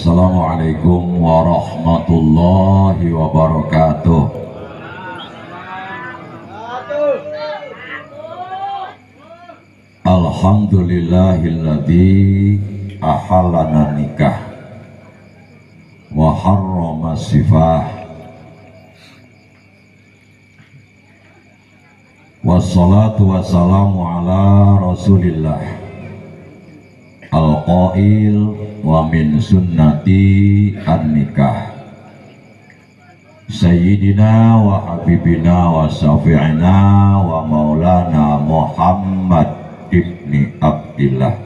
Assalamualaikum warahmatullahi wabarakatuh. Alhamdulillahilladzi ahallana nikah wa harrama sifah. Wassalatu wassalamu ala rasulillah al-qail wa min sunnati an-nikah sayyidina wa habibina wa syafi'ina wa maulana Muhammad ibni Abdillah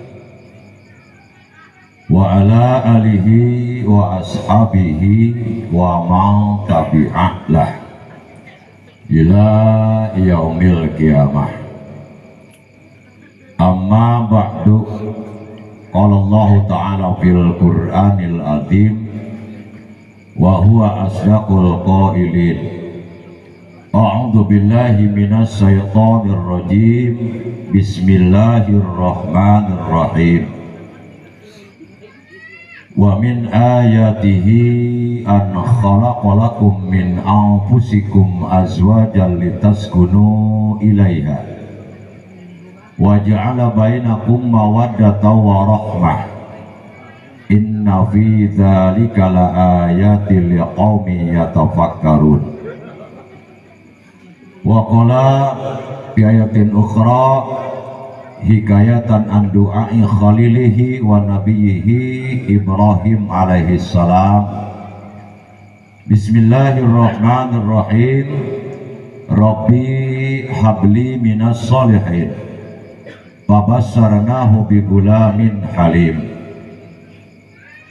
wa ala alihi wa ashabihi wa man tabi'ah ila yaumil qiyamah. Amma ba'du. Qala Allah ta'ala fil Qur'anil azim wa huwa asdaqul qailin. A'udzu billahi minasy syaithanir rajim. Bismillahirrahmanirrahim. Wa min ayatihi an khalaqalakum min anfusikum azwajan litaskunu ilaiha wa ja'ala bainakum mawaddatan wa rahmah. Inna fi dzalika laayatin liqaumin yatafakkarun. Wa qala fi ayatin ukhra hikayatan an du'ai khalilihi wa nabiyhi Ibrahim alaihi salam. Bismillahirrahmanirrahim. Rabbi habli minas salihin fabassarnahu bi gulamin halim.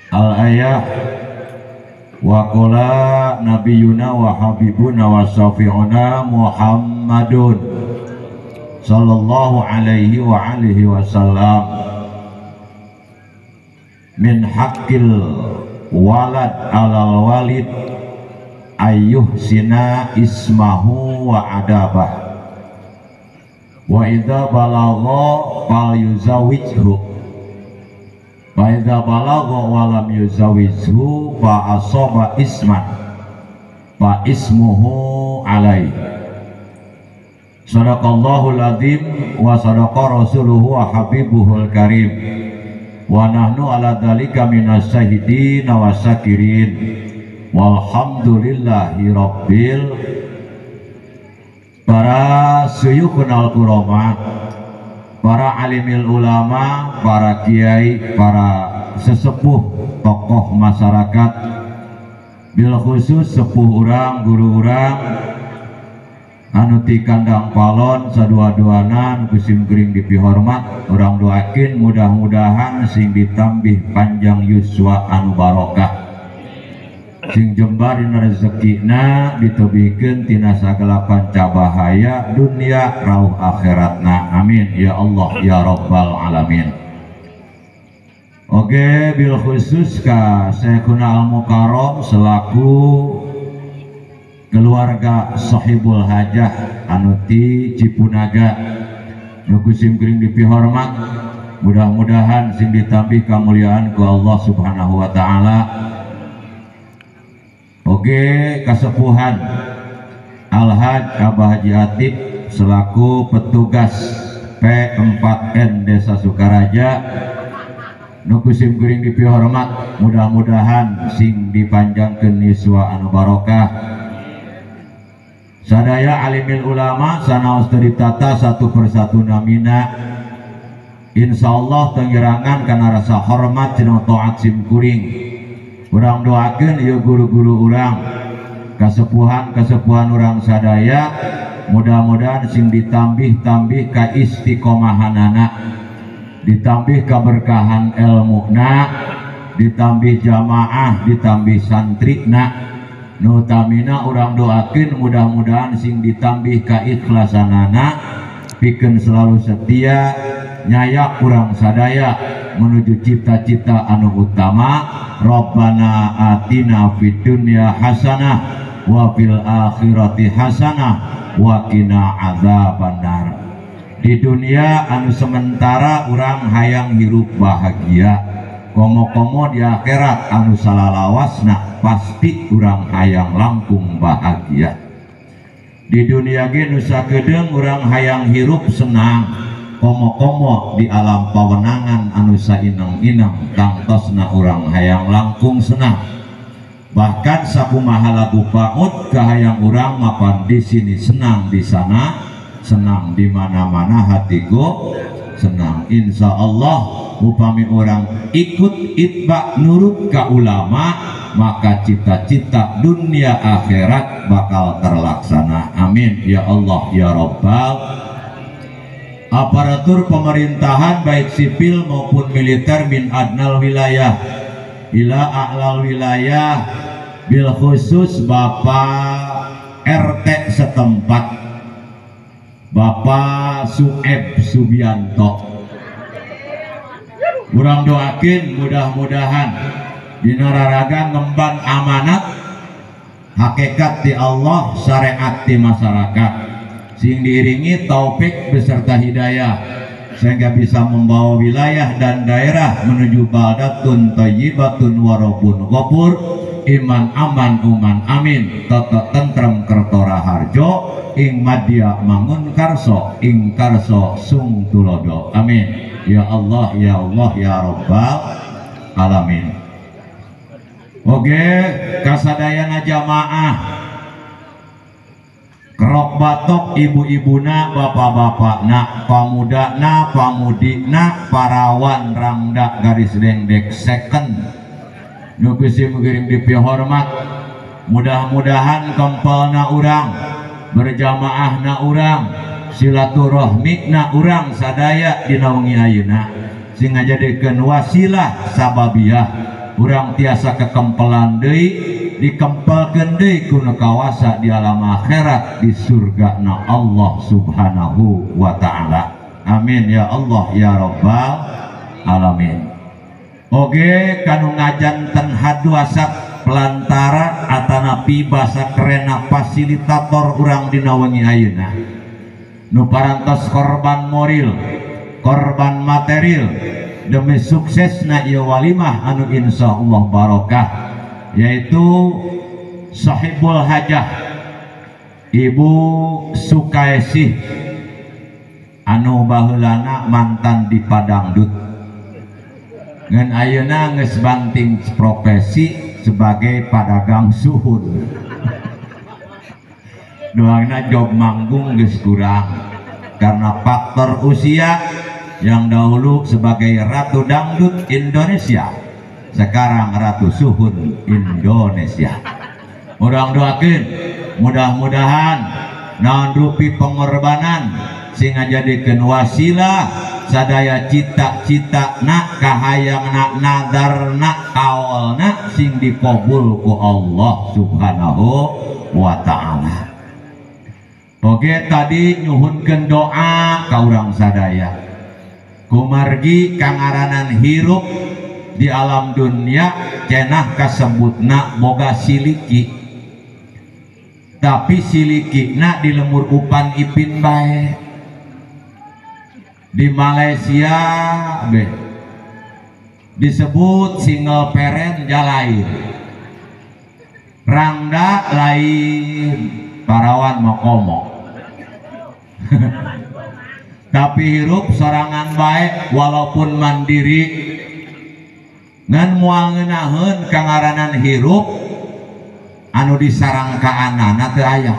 Al-ayah. Wa qala nabiyuna wa habibuna wa syafi'una Muhammadun sallallahu alaihi wa alihi wasallam min haqqil walad alal walid ayyuh sina ismahu wa adabah wa idza balagha fal yuzawijhu wa idza balagha wa lam yuzawijhu fa asaba isman fa ismuhu alaihi. Sadaqallahul azim wa sadaqa rasuluhu wa habibuhul karim wa nahnu ala dzalika minas syahidin wa syakirin walhamdulillahi rabbil. Para suyukhunal kurama, para alimil ulama, para kiai, para sesepuh tokoh masyarakat, bil khusus sepuh urang, guru urang anu ti kandang palon sadua-duana ku simkuring dipihormat, urang doakeun mudah-mudahan sing ditambih panjang yuswa anu barokah, sing jembar dina rezekina, ditebihkeun tina sagala panca bahaya dunia rauh akhiratna. Amin ya Allah ya rabbal alamin. Oke, bil khusus ka Syekhuna Al Mukarram selaku keluarga Sohibul Hajah anu ti Cipunaga nu ku simkuring dipihormat, mudah-mudahan sing ditambih kamuliaan ku Allah Subhanahu wa taala. Oke, kasepuhan Alhaj Abah Haji Atip selaku petugas P4N Desa Sukaraja nu ku simkuring dipihormat, mudah-mudahan sing dipanjangkeun yuswa anu barokah. Sadaya alimil ulama sanaos teu ditata satu persatu namina, insyaallah tengirangan kana rasa hormat jeung taat simkuring. Urang doakeun ieu guru-guru urang, kasepuhan-kasepuhan urang sadaya, mudah-mudahan sing ditambih-tambih ka istiqomahanana, ditambih kaberkahan elmuna, ditambih jamaah, ditambih santrina. Nu tamina urang doakeun mudah-mudahan sing ditambih kaikhlasanana, pikeun selalu setia nyayak urang sadaya menuju cita-cita anu utama. Rabbana atina fid dunya hasanah wa fil akhirati hasanah wa qina adzabannar. Di dunia anu sementara urang hayang hirup bahagia, Komo-komo di akhirat anu salalawasna pasti urang hayang langkung bahagia. Di dunia ge nu sakedeung urang hayang hirup senang, komo-komo di alam pawenangan anu saineng-ineng tangtosna urang hayang langkung senang. Bahkan sakumaha lagu paut kahayang urang mapan di sini senang, di sana senang, di mana-mana hatiku senang. Insya Allah upami orang ikut itba nurut ka ulama, maka cita-cita dunia akhirat bakal terlaksana. Amin ya Allah ya Rabbal. Aparatur pemerintahan baik sipil maupun militer min adnal wilayah ila a'lal wilayah, bil khusus Bapak RT setempat, Bapak Sueb Subianto. Urang doakin mudah-mudahan dina raraga ngemban amanat hakikat di Allah, syariat di masyarakat, sing diiringi taufik beserta hidayah sehingga bisa membawa wilayah dan daerah menuju baldatun thayyibatun warabun ghafur, iman aman uman amin, tata tentrem kertora harjo, ing madya mangun karso, ing karso sung tulodo. Amin ya Allah ya Allah ya Rabbal alamin. Oke, kasadayana jamaah kerok batok, ibu-ibuna, bapak-bapakna, pamudana, pamudina, parawan rangda garis dengdek second nu bisi mugiring dipihormat. Mudah-mudahan kempelna urang, berjamaahna urang, silaturahmina urang sadaya dina wengi ayeuna sing ngajadikeun wasilah sababiah urang tiasa kekempelan deui, dikempelkeun deui ku nu kawasa di alam akhirat di surga na Allah Subhanahu wa taala. Amin ya Allah ya Rabbal alamin. Oge kanu ngajanten haduasat pelantara atanapi basa kerena fasilitator urang dina wengi ayeuna nu parantos korban moral, korban material demi suksesna ieu walimah anu insyaallah barokah, yaitu sahibul hajah Ibu Sukaesih anu baheulana mantan di Padangdut, ngan ayeuna geus banting profesi sebagai padagang suhun. Doangna job manggung geus kurang karena faktor usia. Yang dahulu sebagai Ratu Dangdut Indonesia, sekarang Ratu Suhun Indonesia. Urang doakeun mudah-mudahan naon rupi pengorbanan sing ngajadikeun wasilah sadaya cita-cita nak kahayang nak nadar nak kaol nak sing dikabul ku Allah Subhanahu wa taala. Oke, tadi nyuhunkeun doa ka urang sadaya kumargi kangaranan hirup di alam dunia cenah kasebutna boga siliki, tapi silikina di lemur Upan Ipin bae. Di Malaysia be disebut single parent jalain, rangda lain, parawan mokomo. Tapi hirup sorangan baik walaupun mandiri, ngan moal ngeunaheun kangaranan hirup anu disarangkaanana teu aya.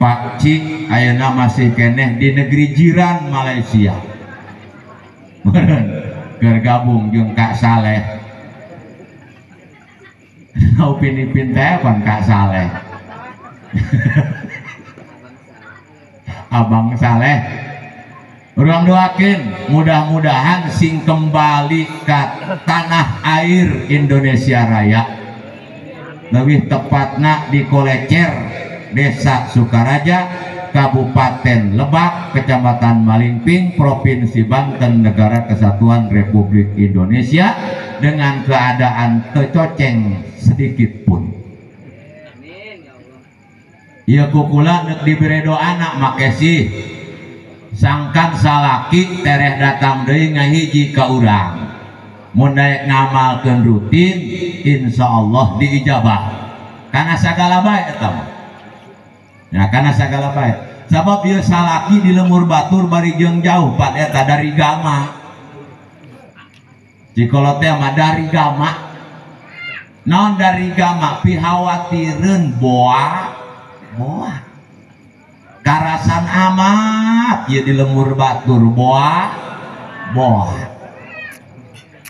Pak Cik ayeuna masih keneh di negeri jiran Malaysia. Meureun bergabung jeung Kak Saleh. Upin Ipin teh pan Kak Saleh. Abang Saleh. Urang doakeun mudah-mudahan sing kembali ke tanah air Indonesia Raya. Lebih tepatna di Kolecer, Desa Sukaraja, Kabupaten Lebak, Kecamatan Malingping, Provinsi Banten, Negara Kesatuan Republik Indonesia, dengan keadaan tecoceng sedikit pun. Ieu kukula nek dibere doa anak make sih Sangkan salaki tereh datang deui ngahiji ka urang. Mun daek ngamalkeun rutin insyaallah diijabah. Kana sagala bae eta mah. Ya kana sagala bae. Sabab ieu salaki di lemur batur bari jeung jauh pat eta dari gama. Cikolot teh mah dari gama. Naon dari gama pihawatireun boa boa. Karasan amat ieu di lemur batur boa boa.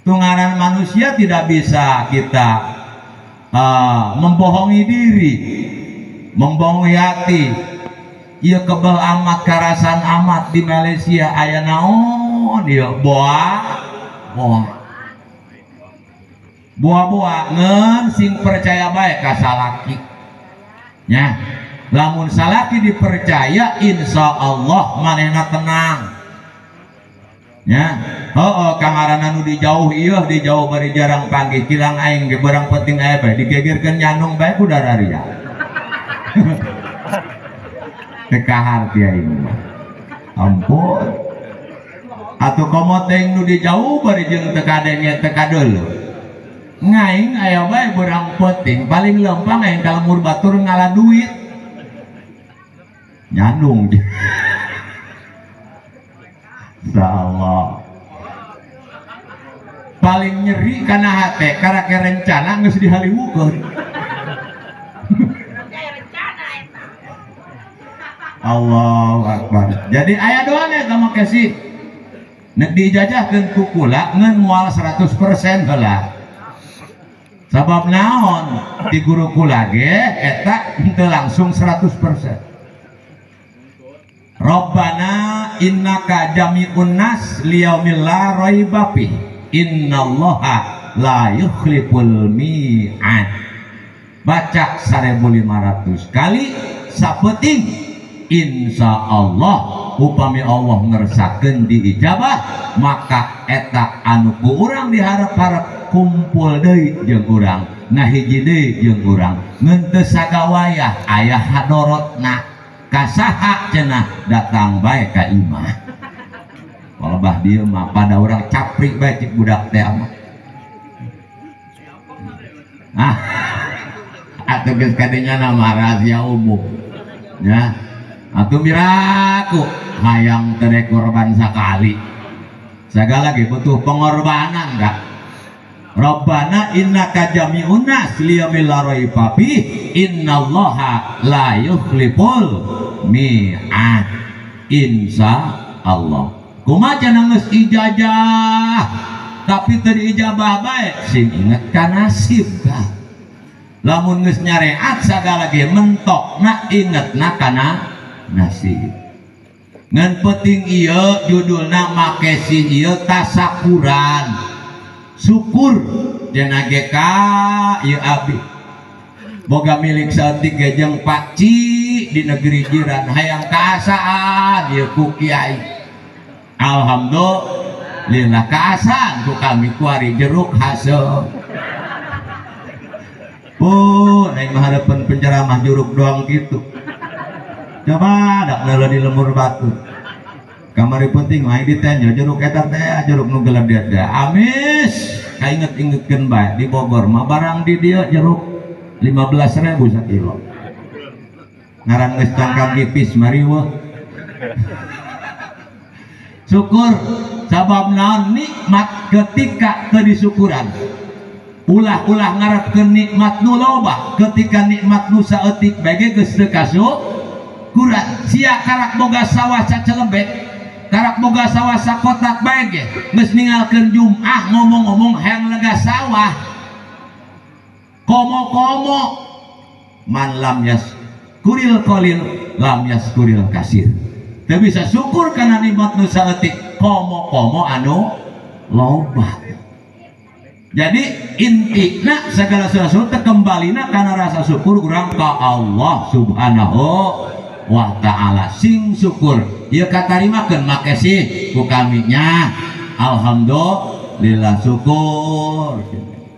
Tungaran manusia tidak bisa kita membohongi diri, membohongi hati. Ieu kebel amat karasan amat di Malaysia aya naon ieu boa boa. Boa-boa ngeun sing percaya bae ka salaki. Nya, lamun salaki dipercaya insyaallah manehna tenang. Ya, oh, kangarana nu di jauh ieu di jauh bari jarang panggih kilang aing ge barang penting aya bae digegerkeun nyanung bae ku dararia. Teu kaharti aing mah. Ampun. Atuh komo teh nu di jauh bari jeung teu kadenge teu kadeuleu. Ngaing aya bae barang penting paling lempang aing ka lemur batur ngala duit. Nyanung. Insyaallah. Paling nyeri kana hate karake rencana geus dihaliwukeun. Allahu akbar. Jadi aya doa eta mah kesi. Nek dijajahkeun ku kula ngeun moal 100% heula. Sabab naon di guru kula ge eta henteu langsung 100%. Rabbana innaka jami'un nas liyaumil la raiba fih innallaha la yukhliful mi'ad. Baca 1500 kali sapeting insyaallah upami Allah ngersakeun diijabah maka eta anu ku urang diharap-harap kumpul deui jeung urang ngahiji deui jeung urang ngeun teu sagawayah aya hadorotna kasaha cenah datang bae ka imah. Palebah dieu mah pada urang caprik bae cik budak teh mah. Ah, atuh geus kadinya nama rahasia umum. Ya. Atuh miraku hayang teu korban sakali. Sagala ge butuh pengorbanan kak. Rabbana innaka jami'un nas liyaumil la raiba fih innallaha la yukhliful mi'ad. Insyaallah. Kumaha cenah geus ijazah tapi teu diijabah bae sing inget ka nasib ka. Lamun geus nyareat sagala ge mentokna ingetna kana nasib. Ngan penting ieu judulna make si ieu tasakuran. Syukur cenah ge ka ieu abdi boga milik saeutik ge jeung pakci di negeri jiran hayang kaasaan ieu ku kiai. Alhamdulillah kaasaan ku kami kuari jeruk hasil. Oh, aing mah hareupeun penceramah jeruk doang gitu. Coba dak leuleuh di lemur batu. Kamari penting mah ditenjo jeruk eta teh jeruk nu geledet teh. Amis kainget-ingetkeun bae di Bogor mah barang di dieu jeruk 15.000 sakilo. Ngaran geus cangkang gipis mariweuh. Syukur sabab naon nikmat ketika teu disyukuran. Ulah-ulah ngarepkeun nikmat nu loba ketika nikmat nu saeutik bae ge geus teu kasukuran. Sia karak boga sawah sacelebek, karak boga sawah sakotak bae ge geus ninggalkeun Jumat ngomong-ngomong hayang lega sawah. Komo-komo man lam yaskuril qalil lam yaskuril kasir. Teu bisa syukur kana nikmat nu saeutik komo-komo anu loba. Jadi intina segala sesuatu kembalina karena rasa syukur urang ka Allah Subhanahu wa ta'ala. Sing syukur ieu katarimakeun make sih ku kaminya. Alhamdulillah syukur.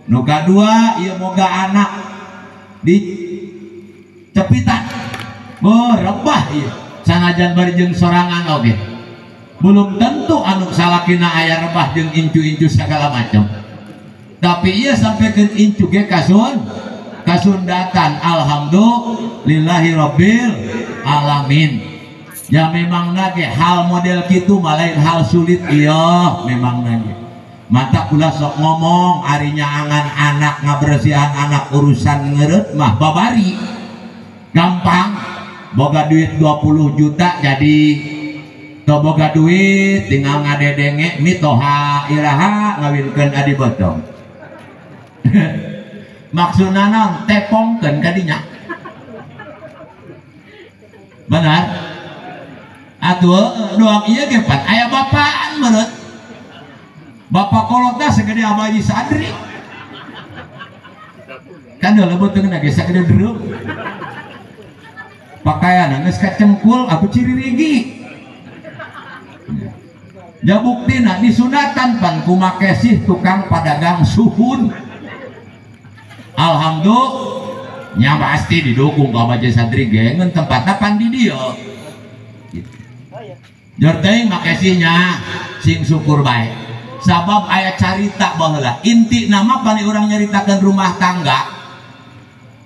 Nu kadua ieu boga anak di cepitan. Rebah ieu sanajan bari jeung sorangan oge. Belum tentu anu salakina aya rebah jeung incu-incu segala macam. Tapi ieu sampaikan incu ge kasundatan alhamdulillahi rabbil alamin. Ya memang nage hal model kitu mah lain hal sulit iya memang nage. Mata kula sok ngomong ari nyaangan anak ngabersihan anak urusan ngeureut mah babari. Gampang boga duit 20 juta jadi teu boga duit tinggal ngadedenge mitoha iraha ngawinkeun adi botong. Maksudna naon tepongkeun ka dinya. Benar? Atuh doang ieu ge pan aya bapaan meureut. Bapak kolotna segede Abah Haji Sadri. Kan deuleu beuteungna ge sagede dereum. Pakaian geus kacengkul aku ciririgi. Ya buktina disunatan pan kumakesih tukang padagang suhun. Alhamdulillah nya pasti didukung ka Abah Haji Sadri ge ngeun tempatna pan di dieu. Jor teuing makesihnya sing syukur bae. Sabab aya carita baheula inti nama pan urang nyaritakeun rumah tangga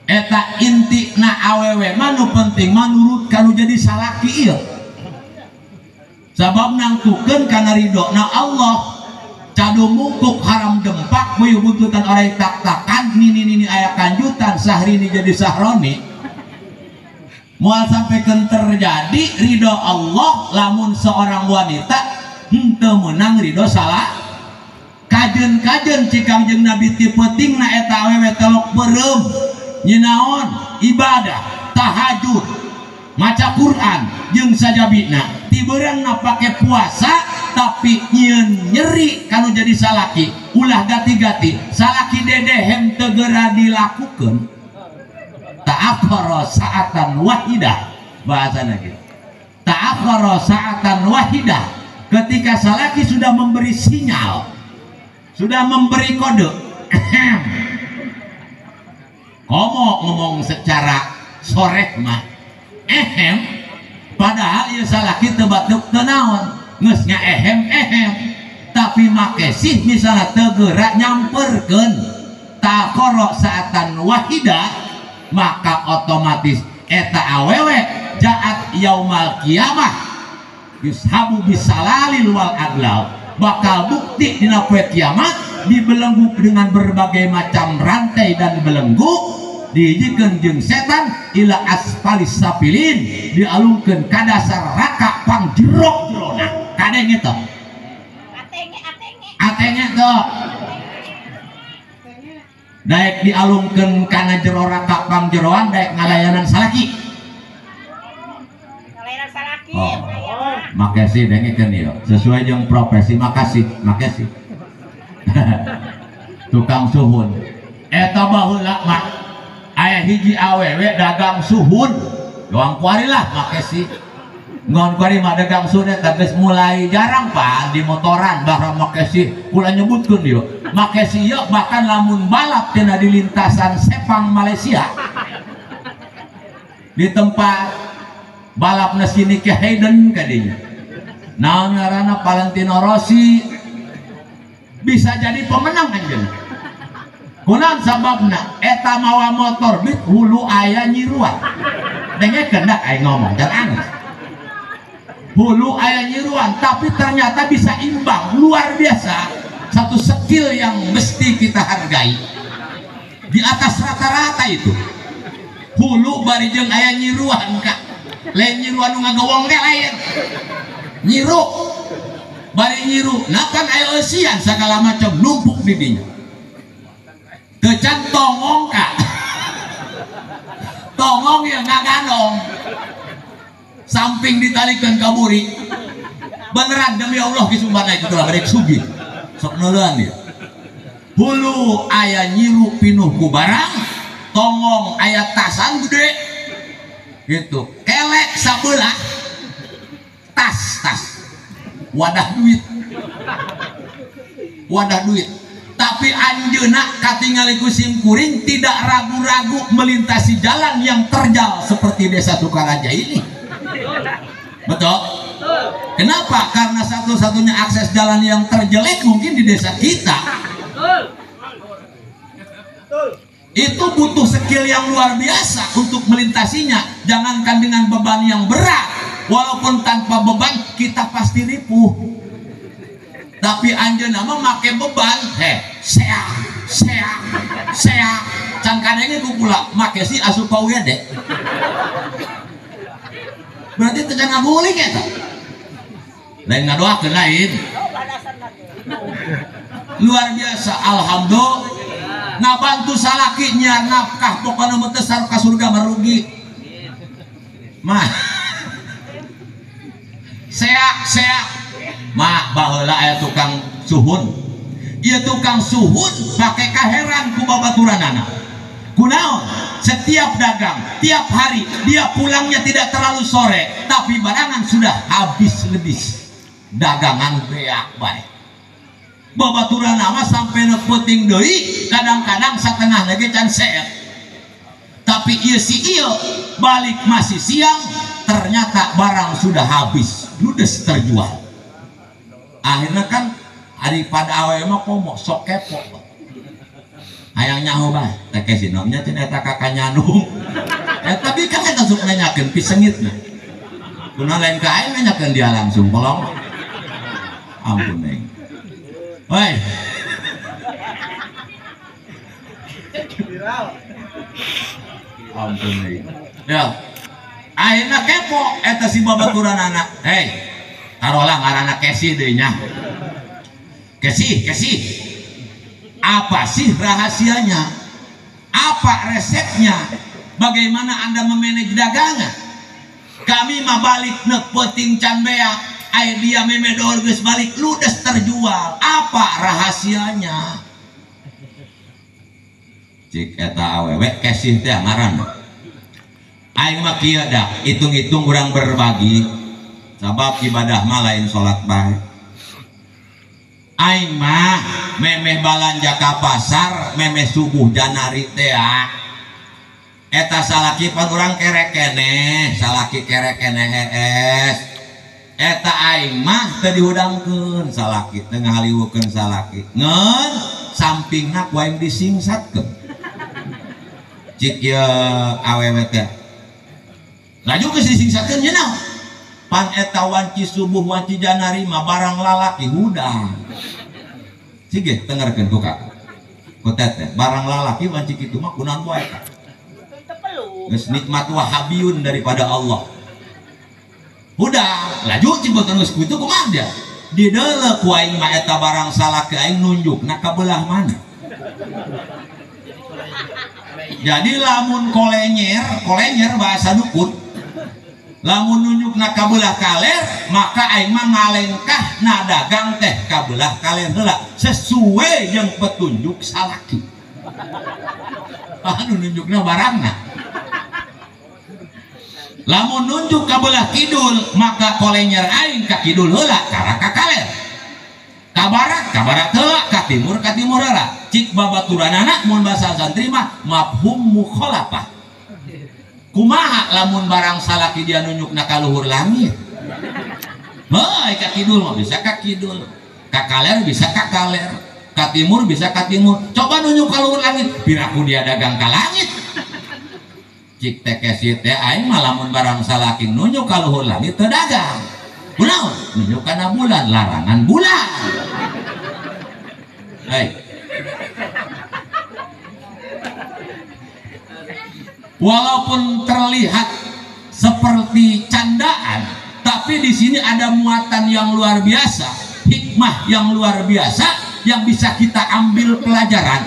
eta inti na awewe mah nu penting mah nurut kanu jadi salaki ieu. Sabab nangtukeun kana ridona Allah cadu mungkuk haram dempak beuh buntutan orai tak-takan nini-nini aya kanjutan sahrini jadi sahroni moal sampaikan terjadi ridho Allah lamun seorang wanita henteu meunang ridho salah kajen-kajen cikang jeung Nabi ti peutingna eta awewe telok beureum nyinaon ibadah tahajud maca Quran jeung sajabina ti beurangna pake puasa tapi nyieun nyeri kanu jadi salaki ulah gati-gati salaki dedehem teu geura dilakukeun ta'akhkhara sa'atan wahidah bahasana gitu ta'akhkhara sa'atan wahidah ketika salaki sudah memberi sinyal sudah memberi kode komo ngomong secara soreh mah ehem padahal ieu salaki teu batuk teu naon geus nya ehem ehem tapi make sih misalnya teu geura nyamperkeun ta'akhkhara sa'atan wahidah maka otomatis eta awewe jaat yaumal kiamah yushabu bisalalil wal aglal bakal bukti dina poe kiamat dibelenggu dengan berbagai macam rantai dan belenggu dihijikeun jeung setan ila asfalis safilin dialungkeun ka dasar raka pangjerok-jerona kadenge teh atenge teh daek dialungkeun kana jero raka pangjeroan daek ngalayanan salaki. Ngalayanan salaki. Oh, makasih dengekeun ieu. Sesuai jeung profesi makasih, makasih. Tukang suhun. Eta baheula mah aya hiji awewe dagang suhun. Doang kuari lah makasih. Ngon kuari mah dagang suhun eta geus mulai jarang pan di motoran bahra makasih kula nyebutkeun ieu. Makasih ieu bahkan lamun balap cenah di lintasan Sepang Malaysia. Di tempat balapna si Nicky Hayden kadinya. Naon ngaranna Valentino Rossi bisa jadi pemenang anjeun. Kunaon sababna eta mawa motor bit hulu aya nyiruan. Dengekeun da aing ngomong jangan aneh. Hulu aya nyiruan tapi ternyata bisa imbang luar biasa. Satu skill yang mesti kita hargai di atas rata-rata itu. Hulu bari jeung aya nyiruan kak lain nyiruan nu ngagowong teh lain nyiru bari nyiru nah kan aya eusian segala macam numpuk di dinya teu can tongong kak tongong ya ngaganong samping ditalikeun ka buri beneran demi Allah kisumbana itu lah barek sugih sok neuleun dia hulu aya nyiru pinuh ku barang tongong aya tasan gede gitu kelek sabelah tas tas wadah duit tapi anjeunna katingali ku sim kuring tidak ragu-ragu melintasi jalan yang terjal seperti desa Sukaraja ini. Betul? Kenapa? Karena satu-satunya akses jalan yang terjelek mungkin di desa kita. Itu butuh skill yang luar biasa untuk melintasinya. Jangankan dengan beban yang berat, walaupun tanpa beban kita pasti ripuh. Tapi anjeunna mah make beban, seak seak seak can kadenge ku kula make si asup ka UGD. Berarti teu can ngaguling eta. Lain ngadoakeun lain. Luar biasa, alhamdulillah. Ngabantu salaki nyiar nafkah pokona mah teu ka surga merugi. Mah seak seak mah baheula aya tukang suhun. Ieu tukang suhun pake kaheran ku babaturanana. Kunaon? Setiap dagang, tiap hari dia pulangnya tidak terlalu sore, tapi barangan sudah habis lebih. Dagangan beak bae. Babaturan nama sampai nu peuting deui, kadang-kadang satengah lagi can seet. Tapi ieu si ieu balik masih siang, ternyata barang sudah habis, ludes terjual. Akhirnya kan ari pada awewe mah komo sok kepo. Hayang nyaho bae, teh sinomnya cenah eta ka nyandung. Tapi kan eta sok nanyakeun pisengitna. Kunaon lain ka aing nanyakeun dia langsung kolong. Ampun neng. Woi. Ampun neng. Ya. Akhirna kepo eta si babaturanana. Hei, tarolah ngaranna Kesi deui nya. Kesi, Kesi. Apa sih rahasianya? Apa resepnya? Bagaimana Anda memanage dagangan? Kami mah balik nek peuting can beak, ai dia memedor geus balik ludes terjual. Apa rahasianya? Cik eta awewe Kesih teh ngaranna. Aing mah kieu dah, hitung-hitung urang berbagi. Sabab ibadah mah lain salat bae. Aing mah memeh balanja ka pasar, memeh subuh janari teh. Eta salaki pan urang kerek keneh, salaki kerek keneh hees. Eta aing mah teu dihudangkeun salaki, teu ngahaliweukeun salaki. Ngeun sampingna ku aing disingsatkeun. Cik ieu awewe teh. Laju geus disingsatkeun nya naon? Pan eta wanci subuh wanci janari mah barang lalaki hudang. Sige tengerkeun ku ka. Ku teteh, barang lalaki wanci kitu mah kunaon wae ka. Geus nikmat wahabiyun daripada Allah. Hudang, laju cik boten geus kitu kumaha dia? Dideuleu ku aing mah eta barang salaki aing nunjukna ka belah mana. Jadi lamun kolenyer, kolenyer bahasa dukun. Lamun nunjukna ka belah kaler, maka aing mah ngalengkah na dagang teh ka belah kaler heula sesuai jeung petunjuk salaki. Anu nunjukna barangna. Lamun nunjuk ka belah kidul, maka kolenyer aing ka kidul heula kara ka kaler. Ka barat heula, ka timur heula. Cik babaturanana mun basa santri mah mafhum mukhalafah. Kumaha lamun barang salaki dia nunjukna ka luhur langit. Heuh, ka kidul mah bisa ka kidul, ka kaler bisa ka kaler, ka timur bisa ka timur. Coba nunjuk ka luhur langit, piraku dia dagang ka langit. Cik teh Kesi teh aing mah lamun barang salaki nunjuk ka luhur langit teu dagang. Kunaon? Nunjuk kana bulan, larangan bulan. Hei. Walaupun terlihat seperti candaan, tapi di sini ada muatan yang luar biasa, hikmah yang luar biasa yang bisa kita ambil pelajaran.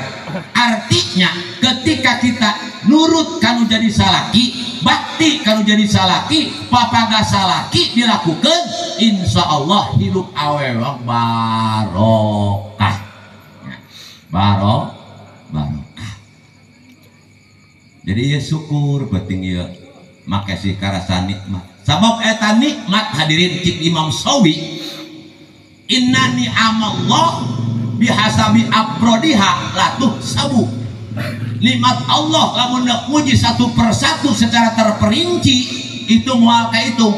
Artinya ketika kita nurut kanu jadi salaki, bakti kanu jadi salaki, papaga salaki dilakukan, insya Allah hidup awewe barokah. Barokah. Jadi ya syukur penting ya makasih karasa nikmat. Sabab eta nikmat hadirin cik Imam Sawi, inna ni'amallah bihasabi aprodiha latuh sabu. Nikmat Allah lamun nek muji satu persatu secara terperinci itu moal kahitung.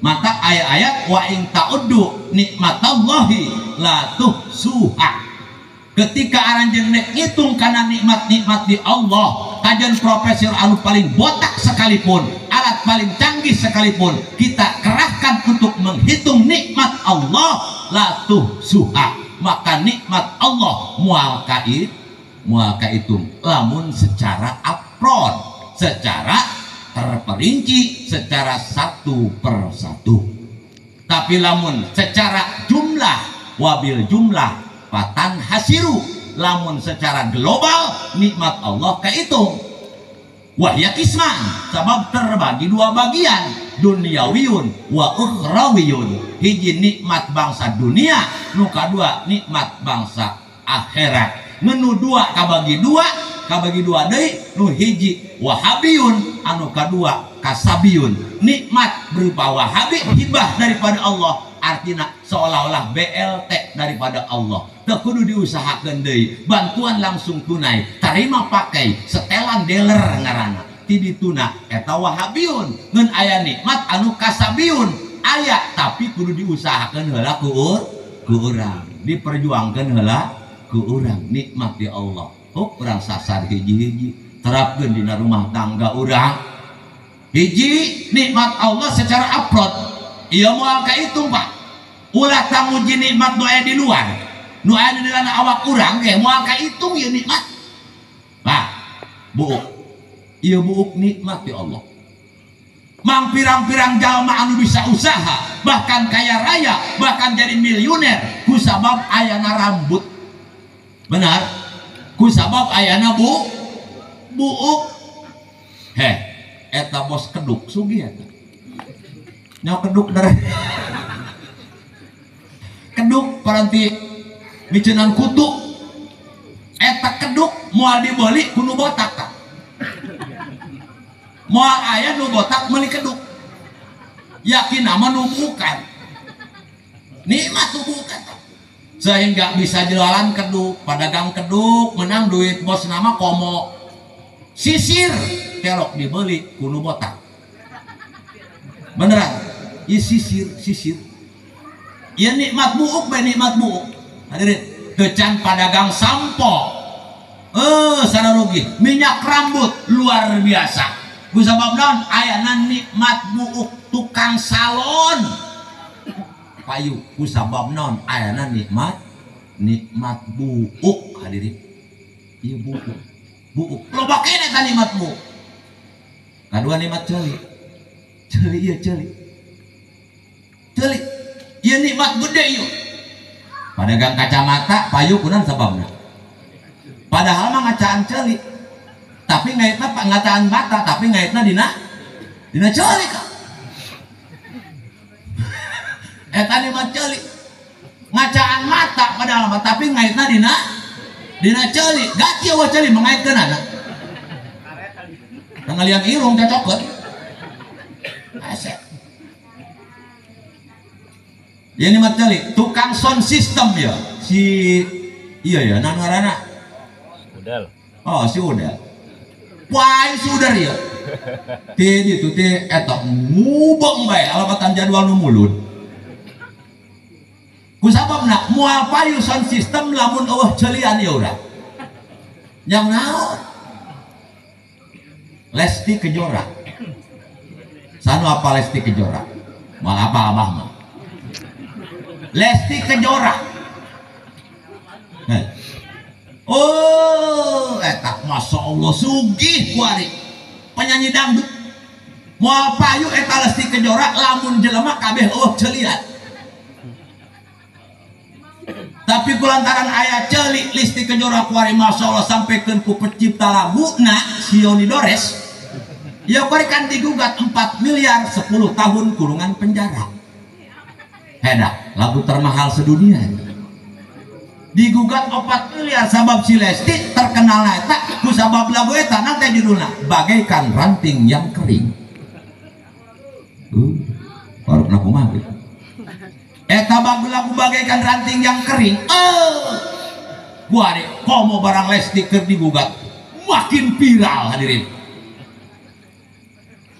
Maka ayat-ayat wa in ta'uddu nikmatallahi la tuhsuha. Ketika aranjeun nek ngitung kana nikmat-nikmat di Allah, kajian profesor anu paling botak sekalipun, alat paling canggih sekalipun, kita kerahkan untuk menghitung nikmat Allah la tuhsuha. Maka nikmat Allah moal kaitung lamun secara upfront, secara terperinci, secara satu persatu. Tapi lamun secara jumlah, wabil jumlah patan hasiru, lamun secara global nikmat Allah kehitung. Wahya kisman, sebab terbagi dua bagian, duniawiyun wa ukhrawiyun. Hiji nikmat bangsa dunia, nu kadua nikmat bangsa akhirat. Ngenu dua kabagi dua deui, nu hiji wahabiyun, anu kadua kasabiyun. Nikmat berupa wahabi, hibah daripada Allah, artinya seolah-olah BLT daripada Allah. Teu kudu diusahakeun deui, bantuan langsung tunai, terima pakai, setelan dealer ngaranna. Ti dituna eta wahabiyun. Ngeun aya nikmat anu kasabiyun, aya tapi kudu diusahakeun heula ku urang, diperjuangkeun heula ku urang nikmat di Allah. Hok urang sasar hiji-hiji, terapkeun dina rumah tangga urang. Hiji nikmat Allah secara upfront, ieu moal kahitung Pak. Ulah tanguji nikmat nu aya di luar, nu aya di dalam awak urang ge moal kahitung ieu nikmat. Nah, buuk. Ieu buuk nikmat di Allah. Mang pirang-pirang jalma anu bisa usaha, bahkan kaya raya, bahkan jadi miliuner ku sabab ayana rambut. Benar? Ku sabab ayana buuk. Heh, eta bos keduk sugih eta. Nyawa keduk darah. Keduk paranti micenan kutu. Eta keduk moal dibeli ku nu botak tah. Moal aya nu botak meuli keduk. Yakin nama nu bukan. Nikmat nu bukan. Sehingga bisa jualan keduk, pedagang keduk menang duit bos nama komo. Sisir kelok dibeli ku nu botak. Beneran? Ieu sisir, sisir. Ieu nikmat buuk bae nikmat buuk. Hadirin, kecan padagang sampo. Sana rugi. Minyak rambut luar biasa. Ku sabab naon? Ayana nikmat buuk tukang salon. Payu ku sabab naon? Ayana nikmat buuk hadirin. Ieu buuk. Buuk. Loba keneh eta nikmat buuk. Kadua nikmat ceuli. Ceuli ieu ceuli. Ceuli. Ieu nikmat gede ieu. Padagang kacamata payu kunan sababna. Padahal mah ngacaan ceuli. Tapi ngaitna ngacaan mata, tapi ngaitna dina ceuli ka. Eta nikmat ceuli. Ngacaan mata padahal mah tapi ngaitna dina ceuli. Gati eueuh ceuli mengaitkeunana. Ngalian irung cocokeun. Asep. Ya nikmat ceuli, tukang sound system ya. Si iya ya, naon ngaranna? Udel. Oh, si Udel. Wah, si Udel ya. Ti ditu ti eta ngubeng bae alamatan jadwal nu mulud. Ku sababna moal payu sound system lamun eueuh ceulian ieu urang. Yang naon? Lesti Kejora. Sanu apa Lesti Kejora? Moal apa abah mah? Lesti Kejora. Hey. Oh, eta masya Allah sugih kuari penyanyi dangdut. Moal payu eta Lesti Kejora lamun jelema kabeh eueuh ceulian. Tapi kulantaran aya ceuli Lesti Kejora kuari masya Allah sampaikan ku pencipta laguna si Yoni Dores. Ya kuari kan digugat 4 miliar 10 tahun kurungan penjara. Heda, lagu termahal sedunia. Digugat 4 miliar sabab si Lesti terkenal eta ku sabab lagu eta nanti judulna Bagaikan Ranting Yang Kering. Baru kumaha gitu. Eta lagu Bagaikan Ranting Yang Kering. Gua deh komo barang Lesti keur digugat makin viral hadirin.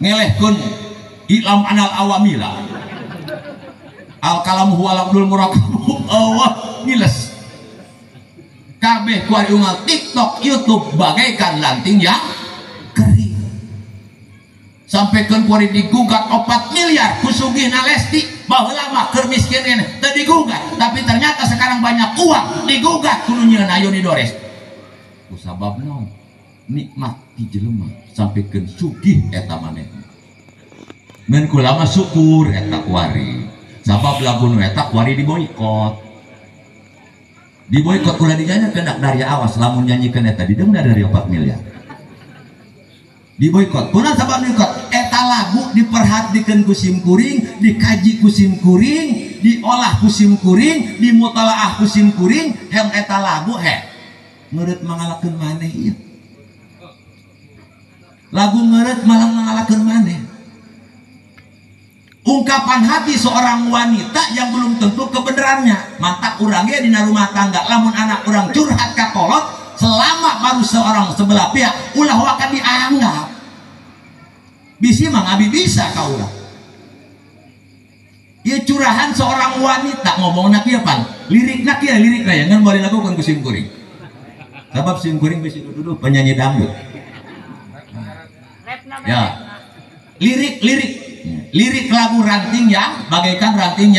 Ngelehkeun ilam anal awamila. Al kalam huwa lafdul murakkab. Allah ngiles. Kabeh kuari unggal TikTok, YouTube bagaikan lanting yang kering. Sampaikan kuari digugat 4 miliar ku sugihna Lesti. Baheula mah keur miskin keneh teu digugat, tapi ternyata sekarang banyak uang digugat kudu nyieun Ayuni Dores. Ku sabab naon? Nikmat ti jelema sampaikan sugih eta manehna. Men kula mah syukur eta kuari. Sabab lagu nu eta kuari diboikot. Diboikot ulah dinyanyikeun dak dari awas lamun nyanyikeun eta didenda dari 4 miliar. Diboikot. Kunaon sabab diboikot? Eta lagu diperhatikeun ku sim kuring, dikaji ku sim kuring, diolah ku sim kuring, dimutalaah ku sim kuring, hem eta lagu he ngeureut mangalakeun maneh ieu. Lagu ngeureut malah mangalakeun maneh. Ungkapan hati seorang wanita yang belum tentu kebenarannya. Mantak urang ge dina rumah tangga lamun anak urang curhat ka kolot selama baru seorang sebelah pihak ulah waka dianggap. Bisi mah abi bisa ka urang. Ieu curahan seorang wanita ngomongna kieu pan. Lirikna kieu lirikna ya ngan moal dilakukeun ku sim kuring. Sabab sim kuring bisi duduh penyanyi dangdut. Ya. Lirik-lirik lirik lagu ranting yang bagaikan ranting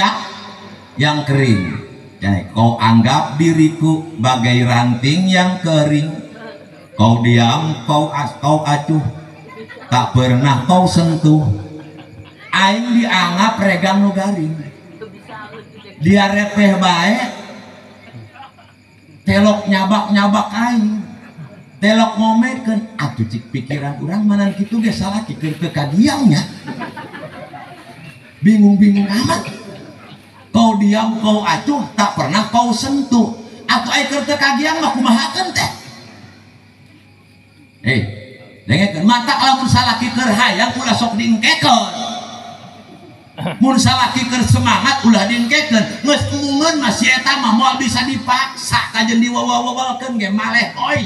yang kering. Jadi, kau anggap diriku bagai ranting yang kering. Kau diam, kau acuh, tak pernah kau sentuh. Aing dianggap regang nu garing. Dia repeh bae, telok nyabak-nyabak aing. Telok ngomekeun, atuh cik pikiran urang manan kitu ge salah keur teu kagiangnya. Bingung-bingung amat. Kau diam, kau acuh, tak pernah kau sentuh. Atuh ai keur teu kagiang mah kumahakeun teh? Dengekeun matak lamun salaki keur hayang ulah sok diengkekeun. Mun salaki keur semangat ulah diengkekeun. Geus emungeun mah si eta mah moal bisa dipaksa kajen diwawawalkeun ge maleh oi.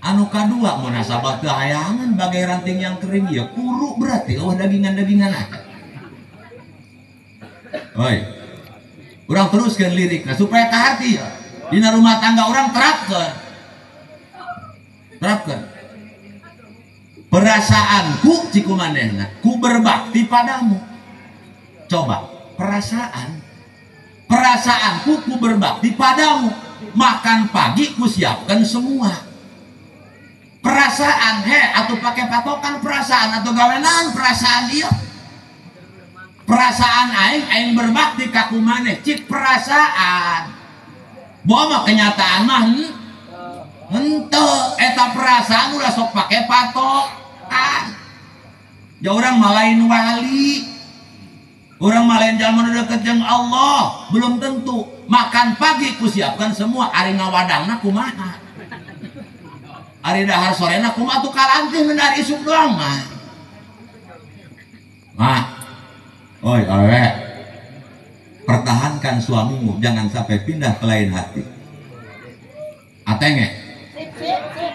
Anu kadua munasabah teu hayangan bagai ranting yang kering ya kuru berarti eueuh dagingan-dagingan aja. Oi. Urang teruskeun lirikna supaya kaharti ya. Dina rumah tangga urang terapkeun. Terapkeun. Perasaanku ciku manehna, ku berbakti padamu. Coba, perasaan. Perasaanku ku berbakti padamu. Makan pagi ku siapkan semua. Perasaan he atau pakai patokan perasaan atau gawenan perasaan dia. Perasaan aing aing berbakti ka kumaneh cik perasaan. Bawa mah kenyataan mah henteu eta perasaan ulah sok pakai patokan. Ja urang mah lain wali. Urang mah lain jalma nu deket jeung Allah, belum tentu. Makan pagi ku siapkan semua, ari ngawadangna kumaha. Ari dahar sorena kumaha tuh kalantih mendar isuk doang mah. Mah. Oi, awe. Pertahankan suamimu, jangan sampai pindah ke lain hati. Atenge.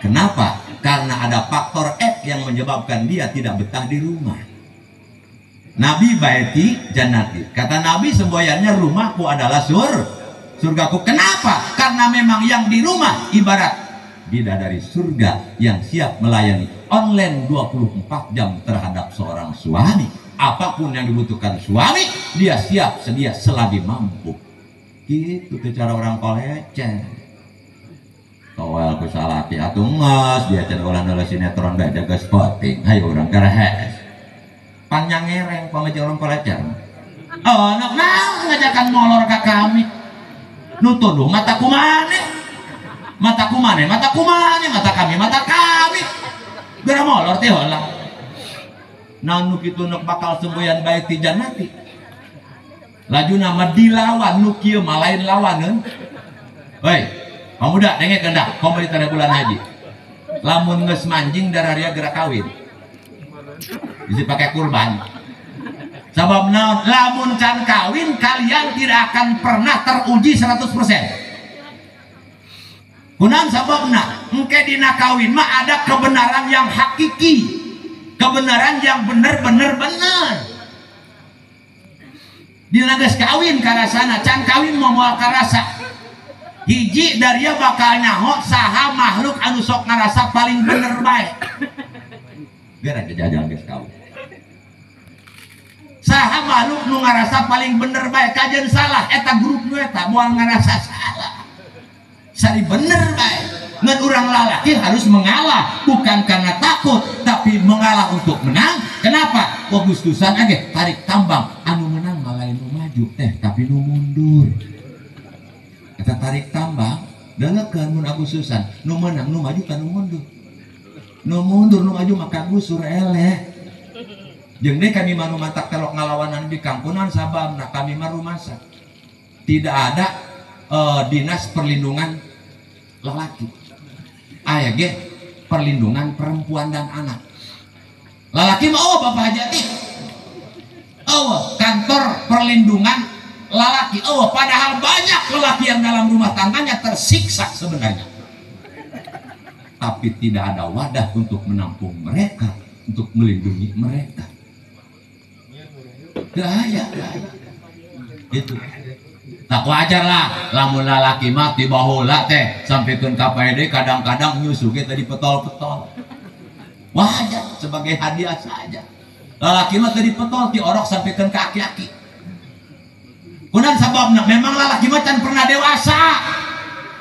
Kenapa? Karena ada faktor F yang menyebabkan dia tidak betah di rumah. Nabi baiti jannati. Kata Nabi semboyannya rumahku adalah surgaku. Kenapa? Karena memang yang di rumah ibarat bidadari surga yang siap melayani online 24 jam terhadap seorang suami. Apapun yang dibutuhkan suami, dia siap sedia selagi mampu. Gitu tuh cara orang koleceh. Towel ku salaki atuh geus, dia can ulah noleh sinetron bae jaga spotting. Hayo urang kerehes. Panjang ngereng pamaji orang koleceh. Oh, nak naon ngajakan molor ka kami. Nu tuduh mata kumane. Mata kumane, mata kumane, mata kami, mata kami. Geura molor teh heula. Naon nu kitu nu bakal semboyan baiti jannati. Laju nama dilawan nu kieu mah lain lawaneun. Hoi, pamuda dengekeun dah komunitas bulan haji. Lamun geus manjing dararia geura kawin. Bisa pakai kurban. Sabab naon? Lamun can kawin kalian tidak akan pernah teruji 100%. Kunaon sababna? Engke dina kawin mah ada kebenaran yang hakiki. Kebenaran yang bener-bener bener. Dina geus kawin karasana, can kawin moal karasa. Hiji daria bakal nyaho saha makhluk anu sok ngarasa paling bener bae. Biar aja jajan geus kawin. Saha makhluk nu ngarasa paling bener bae kajen salah eta grup nu eta moal ngarasa salah. Sari bener bae. Ngan urang lalaki harus mengalah bukan karena takut tapi mengalah untuk menang. Kenapa? Agustusan age tarik tambang anu menang malah nu maju teh tapi nu mundur. Eta tarik tambang dalekeun mun Agustusan nu menang nu maju kan nu mundur. Nu mundur nu maju maka gusur eleh. Jeung deui kami mah nu matak telok ngalawanan bikang kunaon sababna kami mah rumasa. Tidak ada dinas perlindungan lelaki. Aya ge perlindungan perempuan dan anak. Lalaki mah oh Bapak Hajati. Oh, kantor perlindungan lalaki. Oh, padahal banyak lelaki yang dalam rumah tangganya tersiksa sebenarnya. Tapi tidak ada wadah untuk menampung mereka, untuk melindungi mereka. Gaya, gaya. Itu. Tak wajar lah, lamun lalaki mah ti baheula teh sampikeun ka paede kadang-kadang nyusu ge tadi petol-petol. Wajar sebagai hadiah saja. Lalaki mah tadi petol ti orok sampikeun ka aki-aki. Kunaon sababna? Memang lalaki mah can pernah dewasa.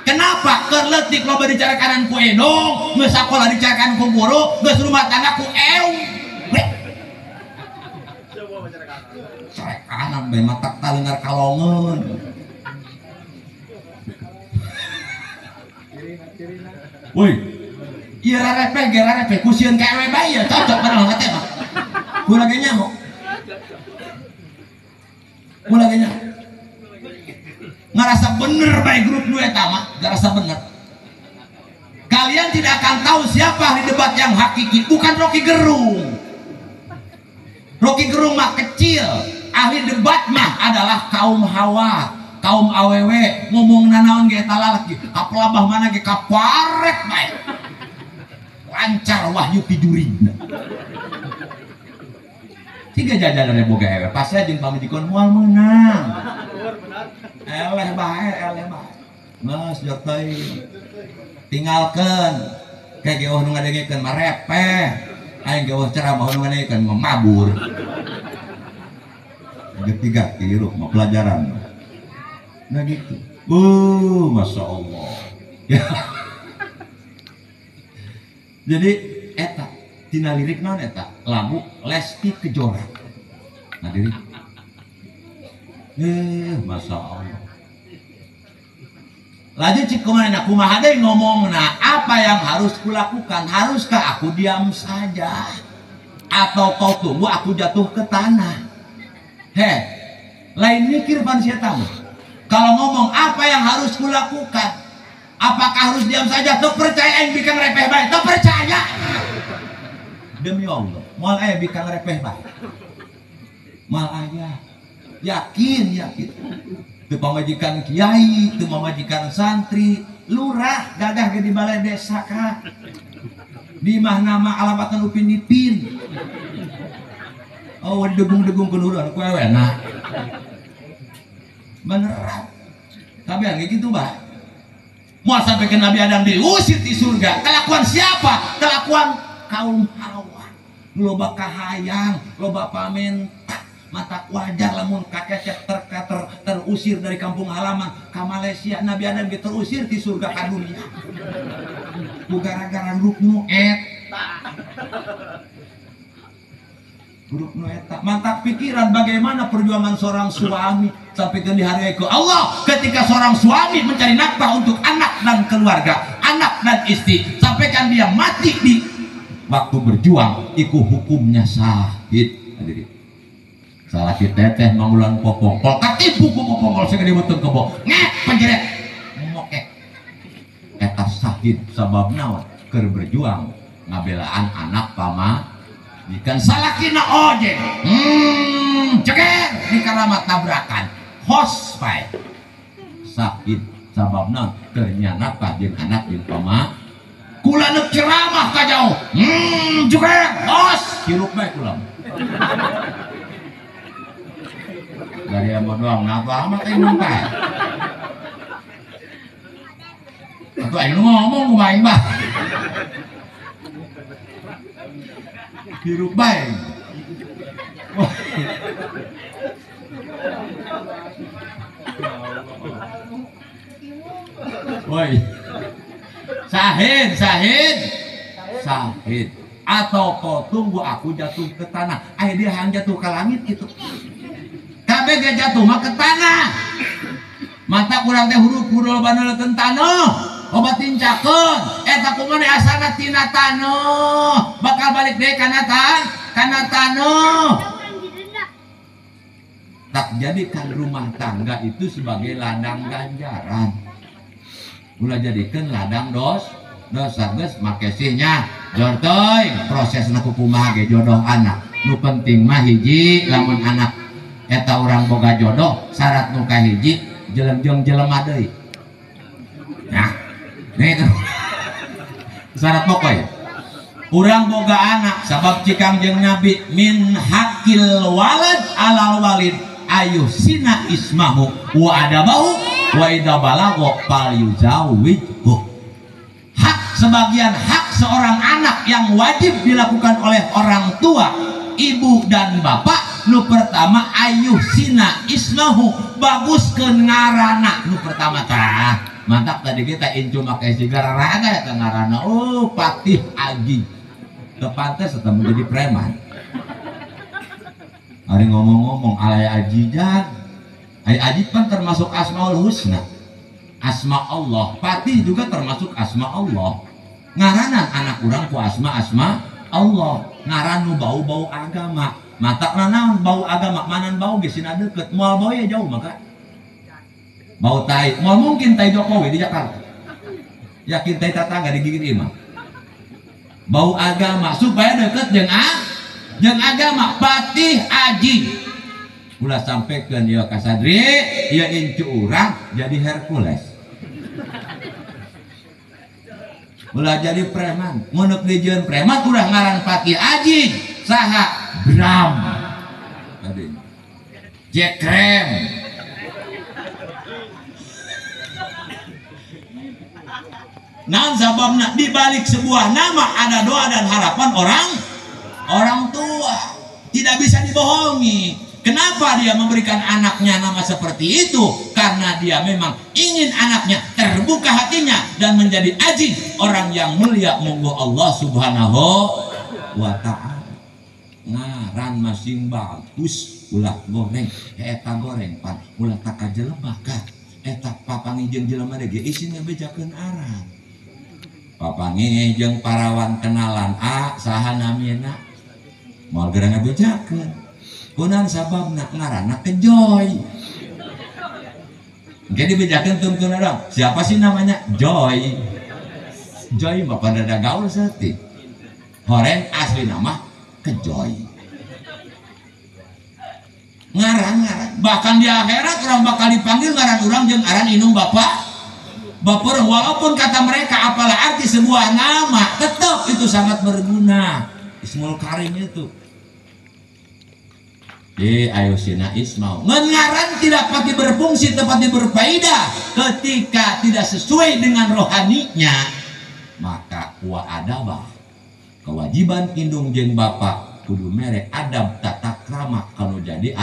Kenapa? Keur leutik loba dicarekanan ku edong, geus sakola dicarekan ku guru, geus rumah tangga ku ew. Carekanan bae matak taleungar kalongeun. Woi, ieu rarepeh ge rarepeh ku sieun ka ewe bae ieu cocok padahal teh mah. Kula ge nyaho. Kula ge nyaho. Ngerasa bener bae grup nu eta mah, ngerasa bener. Kalian tidak akan tahu siapa ahli debat yang hakiki, bukan Rocky Gerung. Rocky Gerung mah kecil, ahli debat mah adalah kaum hawa, kaum awewe, ngomong nanaon ge eta lalaki, kapelabah mana ge kaparet bae. Lancar wahyu pijuring. Tiga jajanan boga ewe, pasti jeung pamajikan moal meunang. Eleh bae, eleh bae. Geus jorteuy. Tinggalkeun. Kayak ge eueuh nu ngadengekeun mah repeh. Aing ge eueuh ceramah nu ngadengekeun mah mabur. Ketiga tiru mah pelajaran. Nah gitu. Masya Allah. Jadi eta tina lirik naon eta lagu Lesti Kejora. Nah lirik. Masya Allah. Lanjut cik kumaha kumaha deui ngomongna, apa yang harus kulakukan? Haruskah aku diam saja? Atau kau tunggu aku jatuh ke tanah? Heh, lain mikir pan sia tamu. Kalau ngomong apa yang harus kulakukan? Apakah harus diam saja? Teu percaya aing bikang repeh bae, teu percaya. Demi Allah, moal aya bikang repeh bae. Moal aya. Yakin, yakin. Teu pamajikan kiai, teu pamajikan santri, lurah gagah ge di balai desa ka. Di mah nama alamatan Upin Ipin. Oh, degung-degung keluar ku ewena. Beneran. Tapi yang gitu bah. Mau sampai ke Nabi Adam diusir di surga. Kelakuan siapa? Kelakuan kaum Hawa. Loba kahayang, loba pamenta. Mata wajar lamun kakek terusir dari kampung halaman ke Malaysia. Nabi Adam ge terusir di surga ka dunia. Ku gara-gara grup nu eta. Grup nu eta. Mantap pikiran bagaimana perjuangan seorang suami sampai ke dihargai ku Allah ketika seorang suami mencari nafkah untuk anak dan keluarga, anak dan istri, sampaikan dia mati di waktu berjuang, iku hukumnya syahid. Hadirin. Salah kita teh mangulan popongkol, katipu ku popongkol segede beuteung kebo. Ngek penjeret. Mokek. Eta syahid sabab naon? Keur berjuang ngabelaan anak pama ikan salakina ojek. Ceker di karamat tabrakan. Hos pae. Syahid sabab naon? Keur nyanapah jeung anak jeung pama. Kula neuk ceramah ka jauh. Ceker hos. Hirup bae ulah. Dari ambo doang napa amat aing numpah. Atuh aing ngomong kumaha aing bah. Hirup bae. Woi. Sahid, sahid. Sahid. Atau kau tunggu aku jatuh ke tanah. Ayo dia hang jatuh ke langit itu. Kabeh ge jatuh mah ke tanah. Mata kurang teh huruf huruf baneuleun taneuh. Obat tincakeun. Eta kumaha asana tina taneuh. Bakal balik deui kana kana taneuh. Tak jadikan rumah tangga itu sebagai ladang ganjaran. Ulah jadikan ladang dosa geus make sihnya. Jortoy prosesna kumaha ge jodoh anak. Nu penting mah hiji lamun anak eta urang boga jodoh syarat nu kahiji jelem jeung jelema deui. Nah, nih syarat pokok ya. Urang boga anak sabab cikang jeung Nabi min hakil walad alal walid ayuhsina ismahu wa adabahu wa idza balagha fal yuzawijhu. Hak sebagian hak seorang anak yang wajib dilakukan oleh orang tua, ibu dan bapak, nu pertama ayuhsina ismahu, baguskeun ngaranna nu pertama tah. Mantap tadi kita incu make sigara raga eta ngaranna. Oh, Patih Aji. Teu pantes eta menjadi preman. Ari ngomong-ngomong alay ajijan. Ai aji kan termasuk asmaul husna. Asma Allah. Patih juga termasuk asma Allah. Ngaranan anak urang ku asma-asma Allah. Ngaran nu bau-bau agama. Matak naon bau agama, manan bau geus sina deukeut. Moal bau ya jauh maka. Bau tai, moal mungkin tai Jokowi di Jakarta. Yakin tai tetangga digigit imah. Bau agama supaya deket jeung jeung agama. Patih Aji. Ulah sampaikan ya kasadri, ya incu urang jadi Hercules. Ulah jadi preman, mun dijieun preman ulah ngaran Patih Aji, saha Bram. Tadi. Jack Krem. Nah, sababna di balik sebuah nama ada doa dan harapan orang tua. Tidak bisa dibohongi. Kenapa dia memberikan anaknya nama seperti itu? Karena dia memang ingin anaknya terbuka hatinya dan menjadi aji, orang yang mulia monggo Allah Subhanahu wa ta'ala. Ngaran masing bagus, ulah goreng, eta goreng pan, ulah taka jelema ka. Eta papangi jeung jelema ge isin ngabejakeun aran. Papangi jeung parawan kenalan a saha namina moal geura ngabejakeun. Kunan sababna ngaranna kejoy. Engke dibejakeun tungtungna doang. Siapa sih namanya? Joy. Joy mah pada gaul saeutik. Horeng asli nama kejoy. Ngaran-ngaran bahkan di akhirat orang bakal dipanggil ngaran urang jeung aran indung bapak. Baper walaupun kata mereka apalah arti sebuah nama, tetap itu sangat berguna. Ismul Karim itu. Ayo sina ismau. Mengaran tidak pasti berfungsi, tepatnya berfaedah ketika tidak sesuai dengan rohaninya. Maka wa adabah. Kewajiban indung jeung bapak kudu mere adab tata krama kalau jadi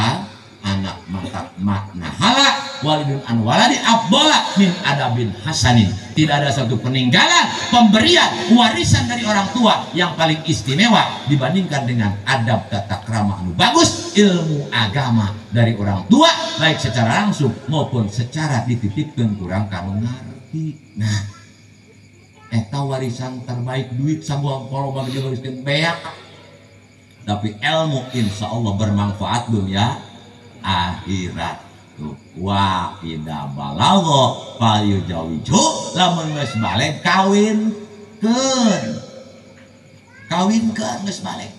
anak mata makna hala walidun an waladi abdola min adabin hasanin. Tidak ada satu peninggalan, pemberian, warisan dari orang tua yang paling istimewa dibandingkan dengan adab tata krama anu bagus, ilmu agama dari orang tua baik secara langsung maupun secara dititipkeun kurang kanu ngarti. Nah, eta warisan terbaik duit sabuah kalau bagi diwariskeun beak. Tapi ilmu insya Allah bermanfaat dunia akhirat. Tuh wa ida balagha fal yujawiju, lamun geus balik kawinkeun. Kawinkeun geus balik.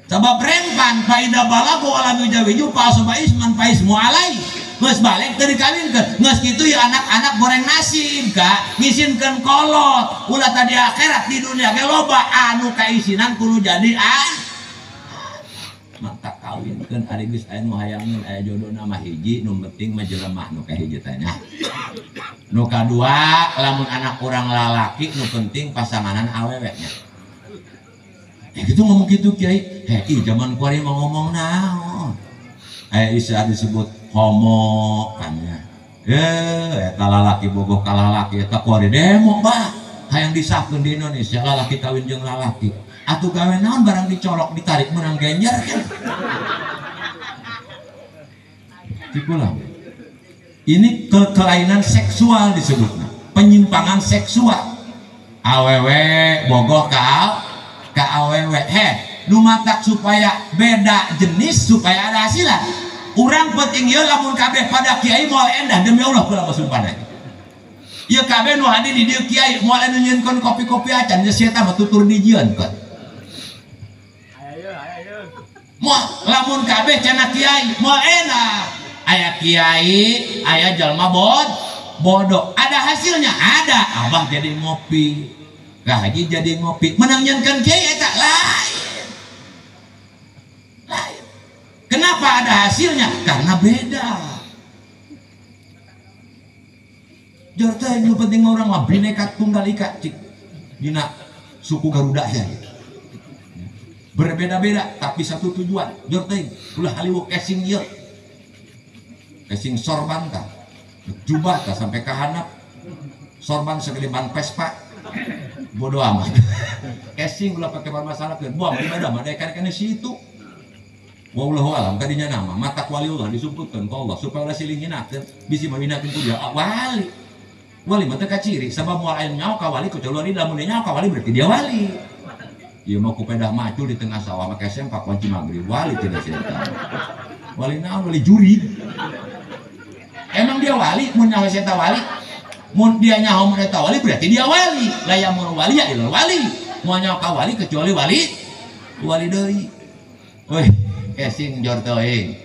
Sabab rempan fa ida balagha walam yujawiju fa asba isman fa ismu alai. Geus balik teu dikawinkeun. Geus kitu ya anak-anak goreng nasib ka, ngisinkeun kolot. Ulah tadi akhirat di dunia ge loba anu kaisinan kudu jadi ah. Maka kawinkeun ari geus aya nu hayangeun aya jodona mah hiji, nu penting mah jelema nu kahiji teh nya. Nu kadua lamun anak urang lalaki nu penting pasanganan awewe nya. Gitu ngomong gitu kiai, hei zaman kuari mau ngomong naon? Isa disebut homo kan ya. Eta lalaki bogoh ka lalaki eta kuari demo bah. Hayang disahkeun di Indonesia lalaki kawin jeung lalaki. Atuh gawe naon barang dicolok ditarik menang genjer kan. Cikulah. Ini kelainan seksual disebutna, penyimpangan seksual. Awewe bogoh ka awewe, heh, nu matak supaya beda jenis supaya ada hasilan. Urang penting ieu lamun kabeh pada kiai moal endah demi Allah kula masumpah deui. Ieu kabeh nu hadir di dieu kiai moal anu nyieunkeun kopi-kopi acan geus eta mah tutur dijieun kan. Moal lamun kabeh cenah kiai moal endah. Aya kiai, aya jalma bodoh. Ada hasilnya? Ada. Abah jadi ngopi. Haji jadi ngopi, menang nyieunkeun kiai eta lain. Lain. Kenapa ada hasilnya? Karena beda. Jor teh nu penting orang mah bineka tunggal ika cik. Dina suku Garuda ya. Berbeda-beda tapi satu tujuan. Jor teh ulah haliwuk casing ieu. Casing sorban tah. Jubah tah sampai ka handap. Sorban segede ban Vespa. Bodoh amat. Casing ulah pakai masalah ke buang beda mah dekan kana situ. Wallahu alam kadinya nama mata waliullah disumputkeun ku Allah supaya ulah silih nginakeun bisi mawinakeun ku dia wali. Wali mah teu kaciri sabab moal aya nyaho ka wali kecuali lamun nyaho ka wali berarti dia wali. Ieu mah ku pedah macul di tengah sawah make sempak wanci magrib wali tidak setan. Wali naon wali juri. Emang dia wali mun nyaho setan wali? Mun dia nyaho mun eta wali berarti dia wali. La yamun wali ya ilal wali. Moal nyaho ka wali kecuali wali wali deui. Woi, casing jor teuing.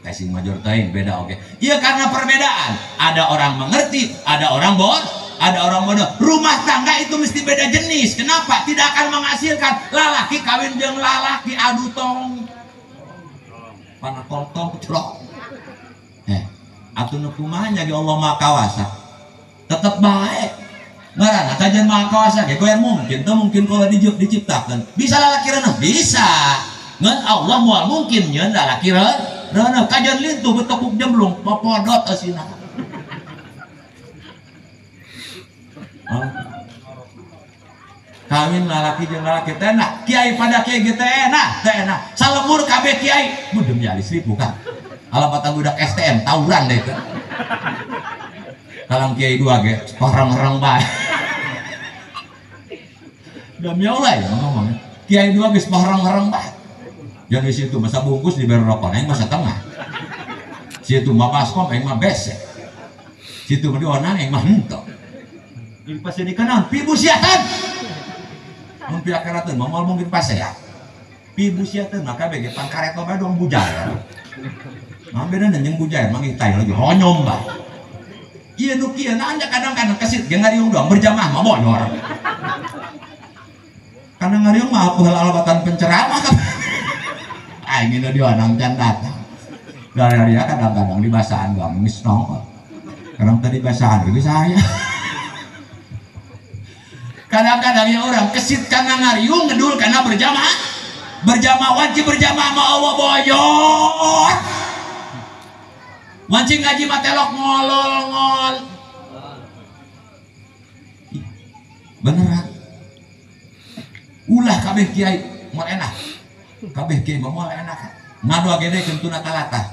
Casing mah jor teuing beda oke. Iya karena perbedaan. Ada orang mengerti, ada orang bodoh, ada orang bodoh. Rumah tangga itu mesti beda jenis. Kenapa? Tidak akan menghasilkan lalaki kawin jeung lalaki adu tong. Panakong tong. Atuh nu kumaha nya ge Allah Maha Kawasa. Tetap baik. Ngaranna kajian Maha Kawasa ge goyang mungkin teu mungkin kalau diciptakan. Bisa lalaki reuneuh? Bisa. Ngan Allah moal mungkin nyeun lalaki reuneuh. Kajian lintuh betekuk jemblung popodot eusina. Kawin lalaki jeung lalaki teh enak, kiai pada kiai ge teh enak, teh enak. Salemur kabeh kiai, mun demi alistri bukan. Alamatan budak STM tawuran deh itu. Kalang kiai dua ge orang-orang bae. Demi Allah ya ngomongnya. Kiai dua geus orang-orang bae. Jangan di situ masa bungkus diberi rokok aing masa tengah. Situ mah baskom aing mah besek. Situ mah dionang aing mah henteu. Di pasti dikenaon pibusiatan. Mun pihak keraton mah moal mungkin pasea. Pibusiatan maka bege pangkareto bae dong bujar. Mah beda jeung bujar manggih tai lagi ronyom bae. Iya nu kieu nah anda kadang-kadang kesit ge ngariung doang berjamaah mah boyor. Karena ngariung mah aku alabatan penceramah kan. Aing nu dionang can datang. Dari ya kadang-kadang di basaan doang geus nongol. Kadang tadi basaan ge saya. Kadang-kadang ya orang kesit karena ngariung ngedul karena berjamaah. Berjamaah wanci berjamaah ma Allah boyor. Wanci ngaji mah telok ngolol ngol. Beneran. Ulah kabeh kiai moal enak. Kabeh kiai mah moal enak. Ngadoa gede kentuna talata.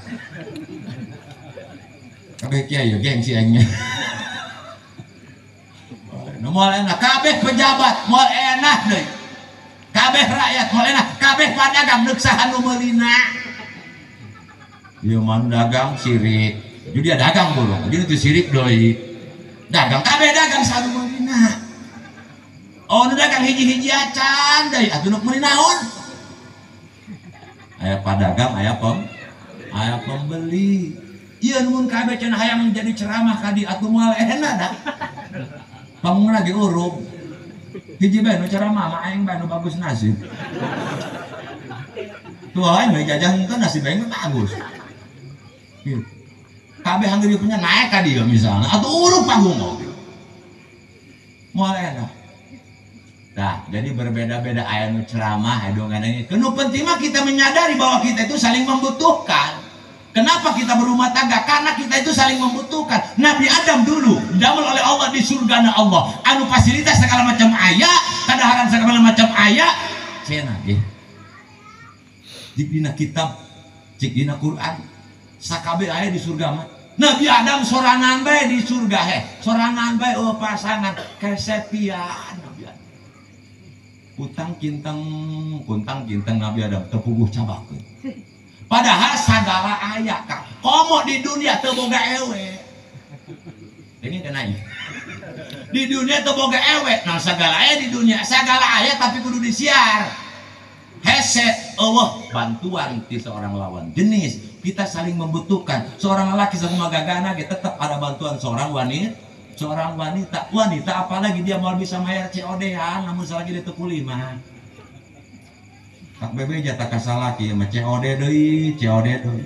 Kabeh kiai ya gengsi aingnya. Moal enak kabeh pejabat moal enak deui. Kabeh rakyat moal enak, kabeh padagang neuk saha nu meulina. Ieu mah dagang sirik. Jadi dia dagang burung, jadi itu sirik deui. Dagang kabeh dagang saha nu meulina. Oh nu dagang hiji-hiji acan deui atuh nu meuli naon? Aya padagang, aya pembeli. Ieu mun kabeh cenah hayang jadi ceramah ka di atuh moal enak da. Panggung lagi urug. Hiji bae nu ceramah mah aing bae nu bagus nasib. Tuh aing bae jajah henteu nasib aing mah bagus. Gitu. Kabeh hanggeus punya naik ka dieu misalnya atuh urug panggung oge. Moal enak. Nah, jadi berbeda-beda aya nu ceramah aya nu. Nu penting mah kita menyadari bahwa kita itu saling membutuhkan. Kenapa kita berumah tangga? Karena kita itu saling membutuhkan. Nabi Adam dulu didamel oleh Allah di surgana Allah. Anu fasilitas segala macam aya, kadaharan segala macam aya. Cenah ge. Cik dina kitab, cik dina Quran, sakabeh aya di surga mah. Nabi Adam sorangan bae di surga heh. Sorangan bae eueuh pasangan kesepian Nabi Adam. Utang kinteng, kuntang kinteng Nabi Adam teu puguh cabakeun. Padahal sagala aya kak. Komo di dunia teu boga ewe. Ini kena ieu. Di dunia teu boga ewe. Nah sagala aya di dunia, sagala aya tapi kudu disiar. Hese eueuh bantuan ti seorang lawan jenis. Kita saling membutuhkan. Seorang lelaki sakumaha gagahna ge tetap ada bantuan seorang wanita. Seorang wanita, wanita apalagi dia mau bisa bayar COD-an, namun selagi dia teu kulima. Tak bebeja tak kasalaki mah COD deui, COD deui.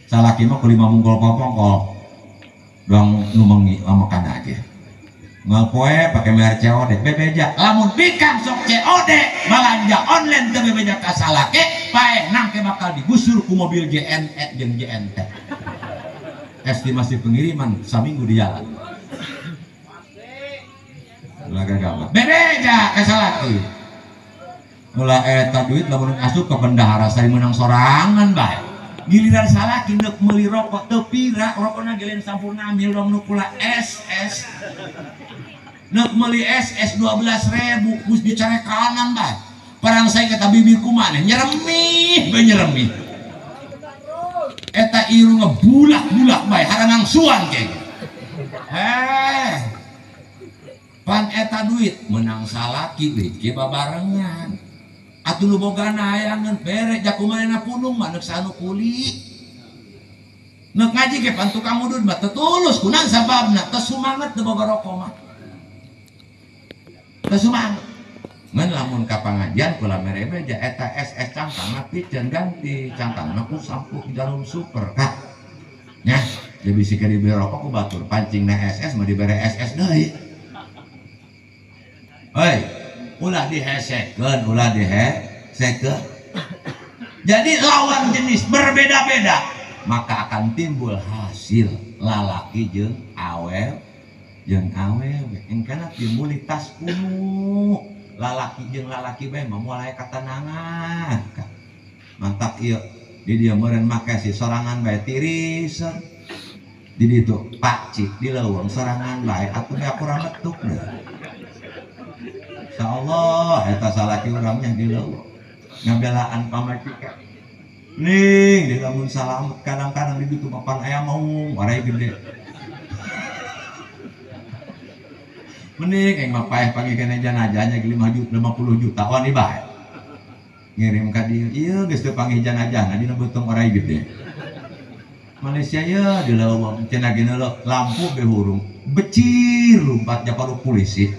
Salaki mah kulima mungkol kopongkol. Doang nu mengi makan aja. Ngal poe pake bayar COD, bebeja. Lamun bikang sok COD, balanja online teu bebeja ka salaki, paeh nangke bakal digusur ku mobil JNE jeung JNT. Estimasi pengiriman saminggu di jalan. Laga gampang. Bebeja ka salaki. Ulah eta duit lamun asup ke bendahara sari menang sorangan bae. Giliran salaki neuk meuli rokok teu pira, rokona ge lain sampurna ambil dong nu kula SS. Neuk meuli SS 12.000 geus dicarekanan bae. Parang saya kata bibirku maneh nyeremih bae nyeremih. Eta irungna bulak-bulak bae haranangsuan kayak gitu. Heh. Pan eta duit menang salaki we babarengan. Atuh nu bogana hayangeun bere jakumanehna punung mah neuk sanu kuli. Neuk ngaji ge pan tukang udud mah teu tulus kunaon sababna teu sumanget teu boga rokok mah. Teu sumanget. Ngan lamun ka pangajian kula mere beja eta SS cangkangna piceun ganti cangkangna ku sampu jarum super kak. Nya jadi bisi ka dibere rokok ku batur pancingna SS mah dibere SS deui. Hoi, ulah dihesekeun, ulah dihesekeun. Jadi lawan jenis berbeda-beda, maka akan timbul hasil lalaki jeung awewe, jeung awewe. Engkana timbul tas kuno. Lalaki jeung lalaki bae mah moal aya katenangan. Mantak ieu di dieu meureun make si sorangan bae tiriseun. Di ditu pakcik di leuweung sorangan bae atuh da kurang metuk deui. Insyaallah eta salaki urangnya di leuweung ngabelaan pamajikan. Ning di lamun salamet kadang-kadang di ditu papan aya maung warai gede. Mending aing mah paeh panggih keneh janajahnya ge 5 juta 50 juta wani bae. Ngirim ka dieu ieu geus teu panggih janajahna dina beuteung orai gede. Malaysia ye di leuweung cenah ge lampu be hurung becir lumpat japaru polisi.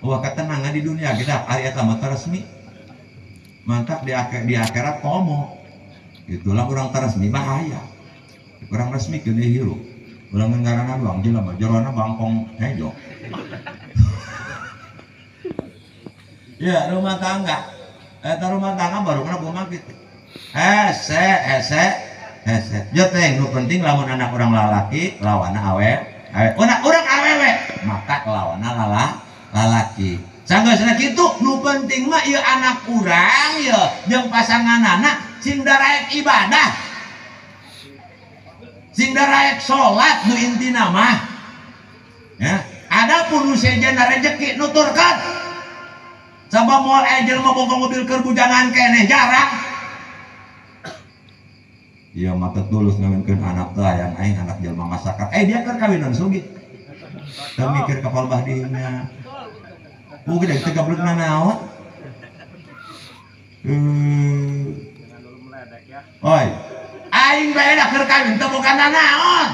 Wah ketenangan di dunia kita ari eta mah resmi. Mantap di akhirat komo. Itulah urang resmi bahaya. Urang resmi gede hirup. Urang ngaranna doang jelema jerona bangkong hejo. Ya rumah tangga. Eta rumah tangga baru kena kumaha kitu. Hese hese hese. Yo teh nu penting lamun anak urang lalaki lawanna awe. Awe. Urang awewe maka lawanna lalaki. Sanggeusna kitu nu penting mah ieu anak urang ieu jeung pasanganana sing daraek ibadah. Sing daraek salat nu intina mah. Ya, adapun nu sejenna rejeki nuturkeun. Sabab moal aya jelema boga mobil keur bujangan keneh jarang. Ieu mah teu tulus ngawinkeun anak teh hayang aing anak jelema masakan. Dia keur kawinan sugih. Teu mikir ka palbah dinya. Mungkin dari 30 naon. Oi, Aing bae da keur kawin teu boga nanaon.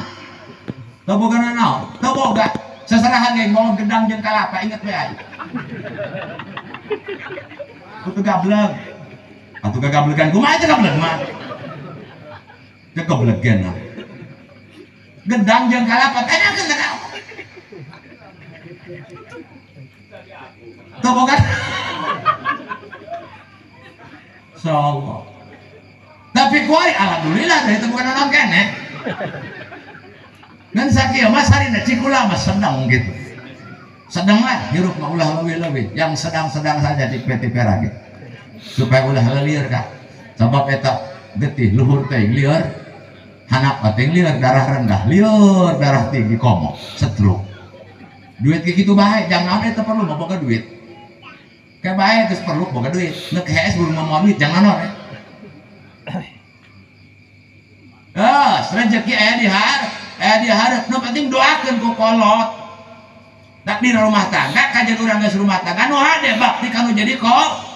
Teu boga nanaon, teu boga. Seserahan ge ngomong gedang jeung kalapa inget bae aing. Kutu gableg. Atuh gagablegan kumaha teh gableg mah. Teh gablegan lah. Gedang jeung kalapa tanyakeun ka kamu. Teu boga. Insyaallah. Tapi kuari alhamdulillah dari teu boga naon keneh. Ngan sakieu mah sarina cikula mah sedang gitu. Sedang lah hirup mah ulah leuwih-leuwih, yang sedang-sedang saja cik peti-pera gitu. Supaya ulah lelieur ka. Sabab eta getih luhur teh lieur, hanap teh lieur, darah rendah lieur, darah tinggi komo, stroke. Duit kayak gitu bae, jangan eta perlu mah boga duit. Kayak bae geus perlu boga duit. Neuk hees belum mau duit jangan naon. Ah, rezeki aya di har, aya di hareup. Nu penting doakeun ku kolot. Takdir rumah tangga kajian urang geus rumah tangga nu hade bakti kanu jadi kolot.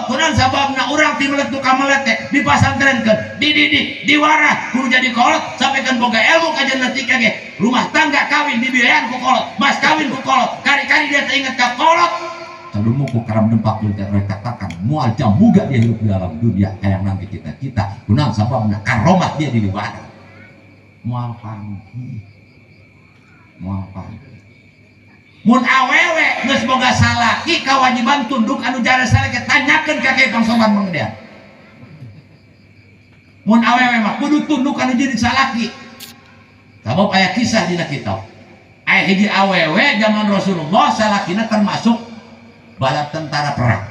Kunaon sababna urang ti melet tu ka melet teh dipasantrenkeun, dididik, diwarah kudu jadi kolot sampaikan boga ilmu kajian leutik ge. Rumah tangga kawin dibiayaan ku kolot, mas kawin ku kolot, kari-kari dia teh inget ka kolot. Sadumu ku karam dempak teh katakan moal jamuga dia hidup di alam dunia hayang nangge cita-cita. Kunaon sababna karomat dia di luar. Moal panggih. Moal panggih. Mun awewe geus boga salaki kewajiban tunduk anu jare salaki tanyakeun ka kiai pangsoban mangdean. Mun awewe mah kudu tunduk anu jadi salaki. Sabab aya kisah dina kitab. Aya hiji awewe zaman Rasulullah salakina termasuk bala tentara perang.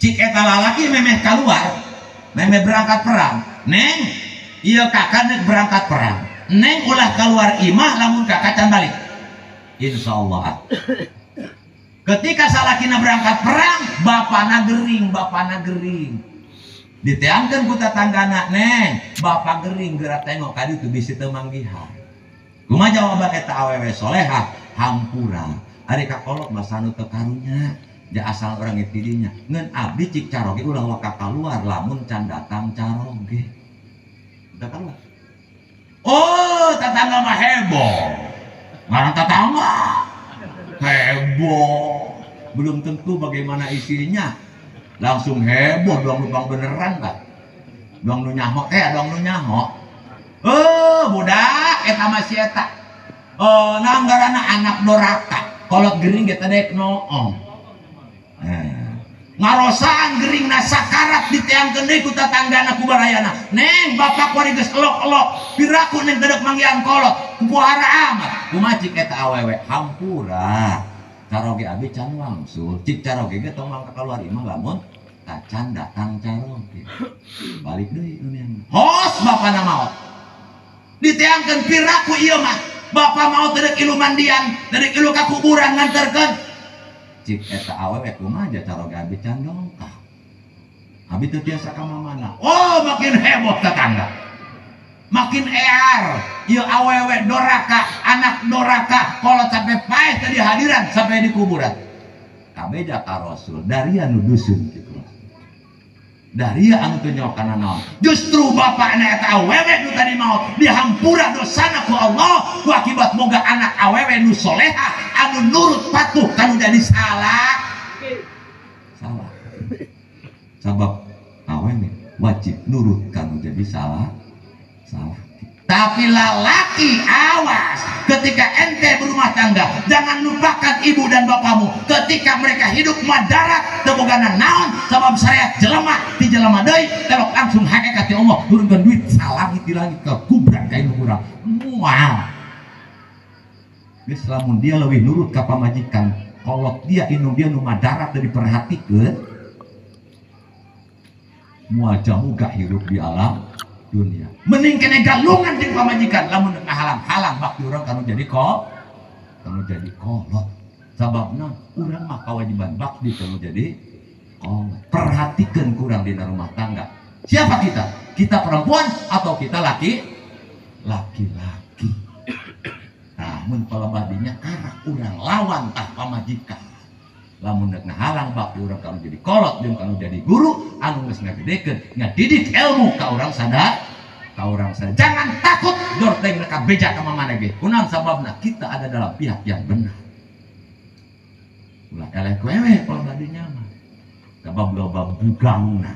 Cik eta lalaki memeh kaluar, memeh berangkat perang. Neng, ieu kakak deuk berangkat perang. Neng ulah keluar imah lamun kakak can balik. Insya Allah. Ketika salakina berangkat perang, bapana gering, bapana gering. Diteangkeun ku tatanggana, neng, bapak gering geura tengok ka ditu bisi teu manggihan. Kumaha jawaban eta awewe solehah? Hampura. Ari ka kolot mah sanu teu karunya, ja asal urang ti dinya. Ngeun abdi cik caroge ulah waka kaluar lamun can datang caroge. Teu kaluar. Oh, tetangga mah heboh. Ngaran tetangga heboh, belum tentu bagaimana isinya, langsung heboh doang lubang beneran kan, doang nu nyaho teh, doang nu nyaho, oh budak eta mah si eta, oh nanggarana anak doraka, kolot gering ge teh dek noong, ngarosaan gering na sakarat diteangkeun deui ku tatanggana ku barayana, neng bapak kuari geus elok-elok, piraku neng teu deuk manggihan kolot, kupuhara amat. Kumaha cik eta awewe hampura caroge abi can wangsul cik caroge ge tong mangka kaluar imah lamun tacan datang caroge balik deui nu neang hos bapana maot diteangkeun piraku ieu mah bapa maot teu deuk ilu mandian teu deuk ilu ka kuburan nganterkeun cik eta awewe kumaha ja caroge abi can dongkap abi teu tiasa ka mamana. Oh makin heboh tetangga, makin ear ieu awewe doraka, anak doraka, kalau sampai paeh tadi hadiran sampai di kuburan. Kabeja ka Rasul, daria nu dusun kitu. Daria anu teu nyaho kana naon. Justru bapakna eta awewe nu tadi maot dihampura dosana ku Allah ku akibat boga anak awewe nu soleha anu nurut patuh kanu jadi salah. Salah. Sabab awewe wajib nurut kanu jadi salah. Salah. Tapi lalaki awas ketika ente berumah tangga jangan lupakan ibu dan bapakmu ketika mereka hidup madarat teu bogana naon sabab syariat jelema ti jelema deui telok langsung hakikat ti Allah turunkeun duit salangit di langit ke kubrak ka indung urang moal geus lamun dia leuwih nurut ka pamajikan kolot dia indung dia nu madarat teu diperhatikeun moal jamuga hirup di alam dunia. Mending kene galungan jeung pamajikan lamun ngahalang-halang bakti urang kanu jadi kok kanu jadi kolot. Sababna urang mah kewajiban bakti kanu jadi kolot. Perhatikan kurang dina rumah tangga. Siapa kita? Kita perempuan atau kita laki? Laki-laki. Nah, mun palebah dinya karak urang lawan tah pamajikan. Lamun rek ngahalang bakti urang ka anu jadi kolot jeung ka anu jadi guru anu geus ngagedekeun ngadidik ilmu ka urang sada ka urang sada. Jangan takut dor teh mereka beja ka mamana ge. Kunaon sababna kita ada dalam pihak yang benar. Ulah eleh ku ewe kalau badinya mah. Sabab loba bugangna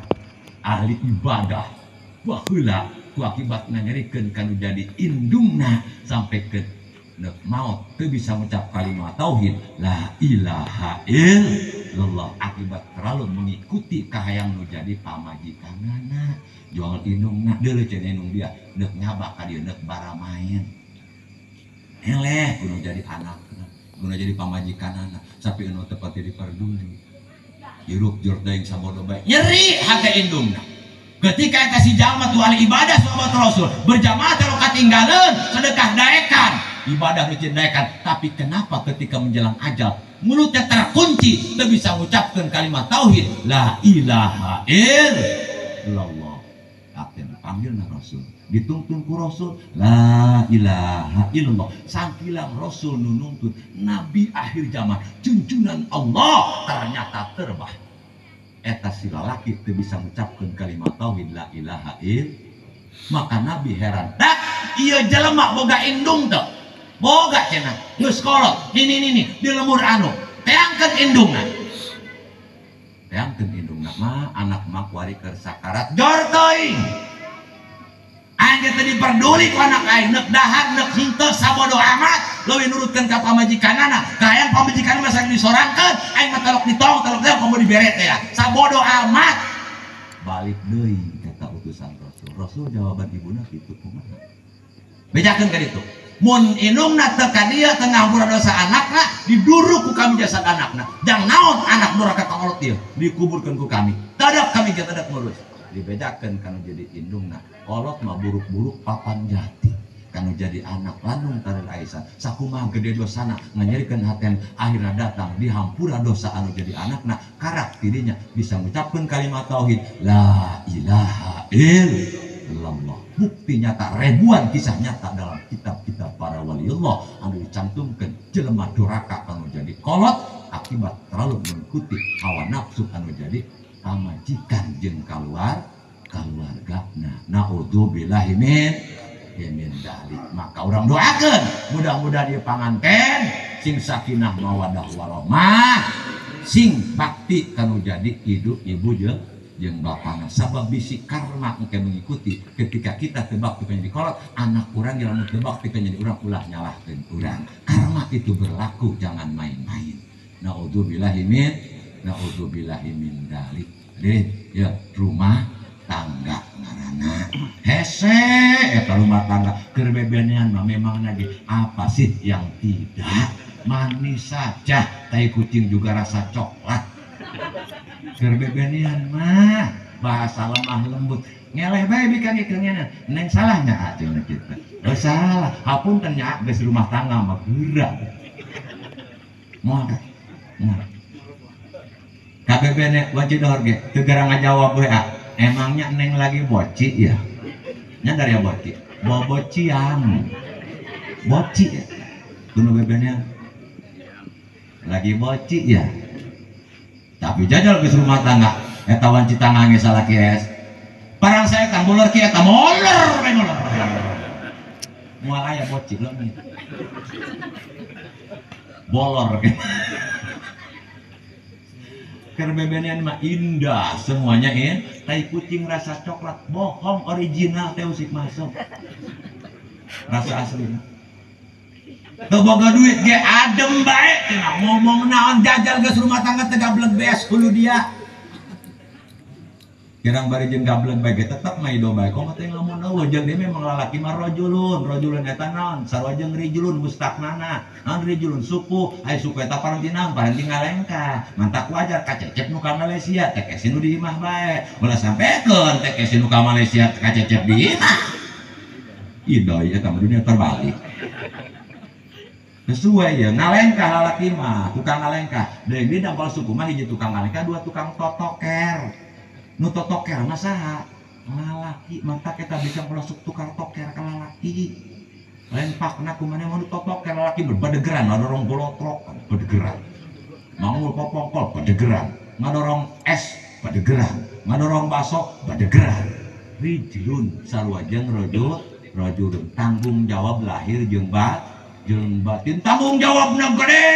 ahli ibadah baheula ku akibat nganyerikeun kanu jadi indungna sampai ke maut teu bisa mengucap kalimat tauhid la ilaha illallah akibat terlalu mengikuti kahayang nu jadi pamajikanana jual indungna deuleu cenah indung dia neuk nyabak ka dieu neuk baramaen eleh kudu jadi anakna kudu jadi pamajikanana sampai anu teu pati diperduli hirup jor deing sabodo bae nyeri hate indungna. Ketika eta si jalma tu ahli ibadah sahabat Rasul berjamaah teh katinggaleun sedekah daekan ibadah nu daekan, tapi kenapa ketika menjelang ajal mulutnya terkunci teu bisa mengucapkan kalimat tauhid la ilaha illallah. Akhirnya dipanggilna Rasul, dituntun ku Rasul la ilaha illallah. Sangkilang Rasul nu nuntun nabi akhir zaman junjungan Allah ternyata terbah. Eta si lalaki teu bisa mengucapkan kalimat tauhid la ilaha illallah. Maka Nabi heran, dak ieu jelema boga indung teu? Boga cenah, geus kolot, nini nini di lemur anu, teangkeun indungna. Teangkeun indungna mah anak mah kuari keur sakarat jor teuing. Aing ge teu diperduli ku anak aing, neuk dahar neuk henteu sabodo amat, leuwih nurutkeun ka pamajikanana. Kahayang pamajikan mah saking disorangkeun, aing mah telok ditong, telok teh komo dibere teh ya. Sabodo amat. Balik deui kata utusan Rasul. Rasul jawaban ibuna kitu kumaha? Bejakeun ka ditu. Mun indungna teu ka dieu teu ngahampura dosa anakna, diduru ku kami jasad anakna. Jang naon anak duraka ka kolot ieu, dikuburkeun ku kami. Tadak kami ge tadak ngurus. Dibedakeun kanu jadi indungna. Kolot mah buruk-buruk papan jati. Kanu jadi anak landung karir Aisyah. Sakumaha gede dosana nganyerikeun haten akhirna datang dihampura dosa anu jadi anakna karak tidinya bisa ngucapkeun kalimat tauhid la ilaha illallah. Bukti nyata ribuan kisah nyata dalam kitab-kitab para waliullah anu dicantumkeun jelema duraka anu jadi kolot akibat terlalu mengikuti hawa nafsu anu jadi pamajikan jeung kaluargana. Naudzubillahi min dzalik. Maka orang doakeun mudah-mudahan ieu panganten sing sakinah mawadah warahmah sing bakti kanu jadi hidup ibu jeung bapana. Sabab bisi karma engke mengikuti ketika kita teu bakti ka jadi kolot, anak urang lamun teu bakti ka jadi urang ulah nyalahkeun urang. Karma itu berlaku, jangan main-main. Naudzubillahi min dzalik. Jadi ya rumah tangga ngaranna hese eta rumah tangga keur bebenean mah memang lagi apa sih yang tidak manis saja, tai kucing juga rasa coklat. Keur bebenean mah bahasa lemah lembut ngeleh bae bikang ikeungeuna neng salahnya cenah kitu. Oh salah, hapunten nya geus rumah tangga mah geura. Moal moal KBB wajib dohor ge teu gara ngajawab we. Emangnya neng lagi boci ya? Nyadar ya boci? Bobocian. Boci ya? Kuno bebenya lagi boci ya? Tapi jajal geus rumah tangga eta wanci tangange salaki es. Parang saya kang bolor ki eta molor we molor. Moal aya boci leungit. Bolor ge. Kerbebenean mah indah semuanya in. Tai kucing rasa coklat, bohong original teh usik masuk. Rasa asli. Teu boga duit ge adem bae cenah ngomong naon jajal geus rumah tangga teh gablek beas hulu dia. Kirang bari jeung gablek bae ge tetep mah ido bae. Komo teh lamun eueuh jeung dia memang lalaki mah rajulun, rajulun eta naon? Sarua jeung rijulun mustaknana. Naon rijulun suku, ai suku eta paranti naon? Paranti ngalengkah. Mantak wajar kacecep nu ka Malaysia, teh kesi nu di imah bae. Ulah sampekeun teh kesi nu ka Malaysia kacecep di imah. Idoi eta mah dunia terbalik. Sesuai ya ngalengkah lalaki mah, tukang ngalengkah. Deui di dampal suku mah hiji tukang ngalengkah, dua tukang totoker. Nu totoker mah saha? Lalaki. Mantak eta bisa pelosok tukang toker ka lalaki. Lain pakna kumaha mun totoker lalaki berbadegeran, dorong bolotrok badegeran. Mangul popongkol badegeran, ngadorong es badegeran, ngadorong baso badegeran. Rijlun sarua jeung rajulun tanggung jawab lahir jeung batin, tanggung jawabna gede.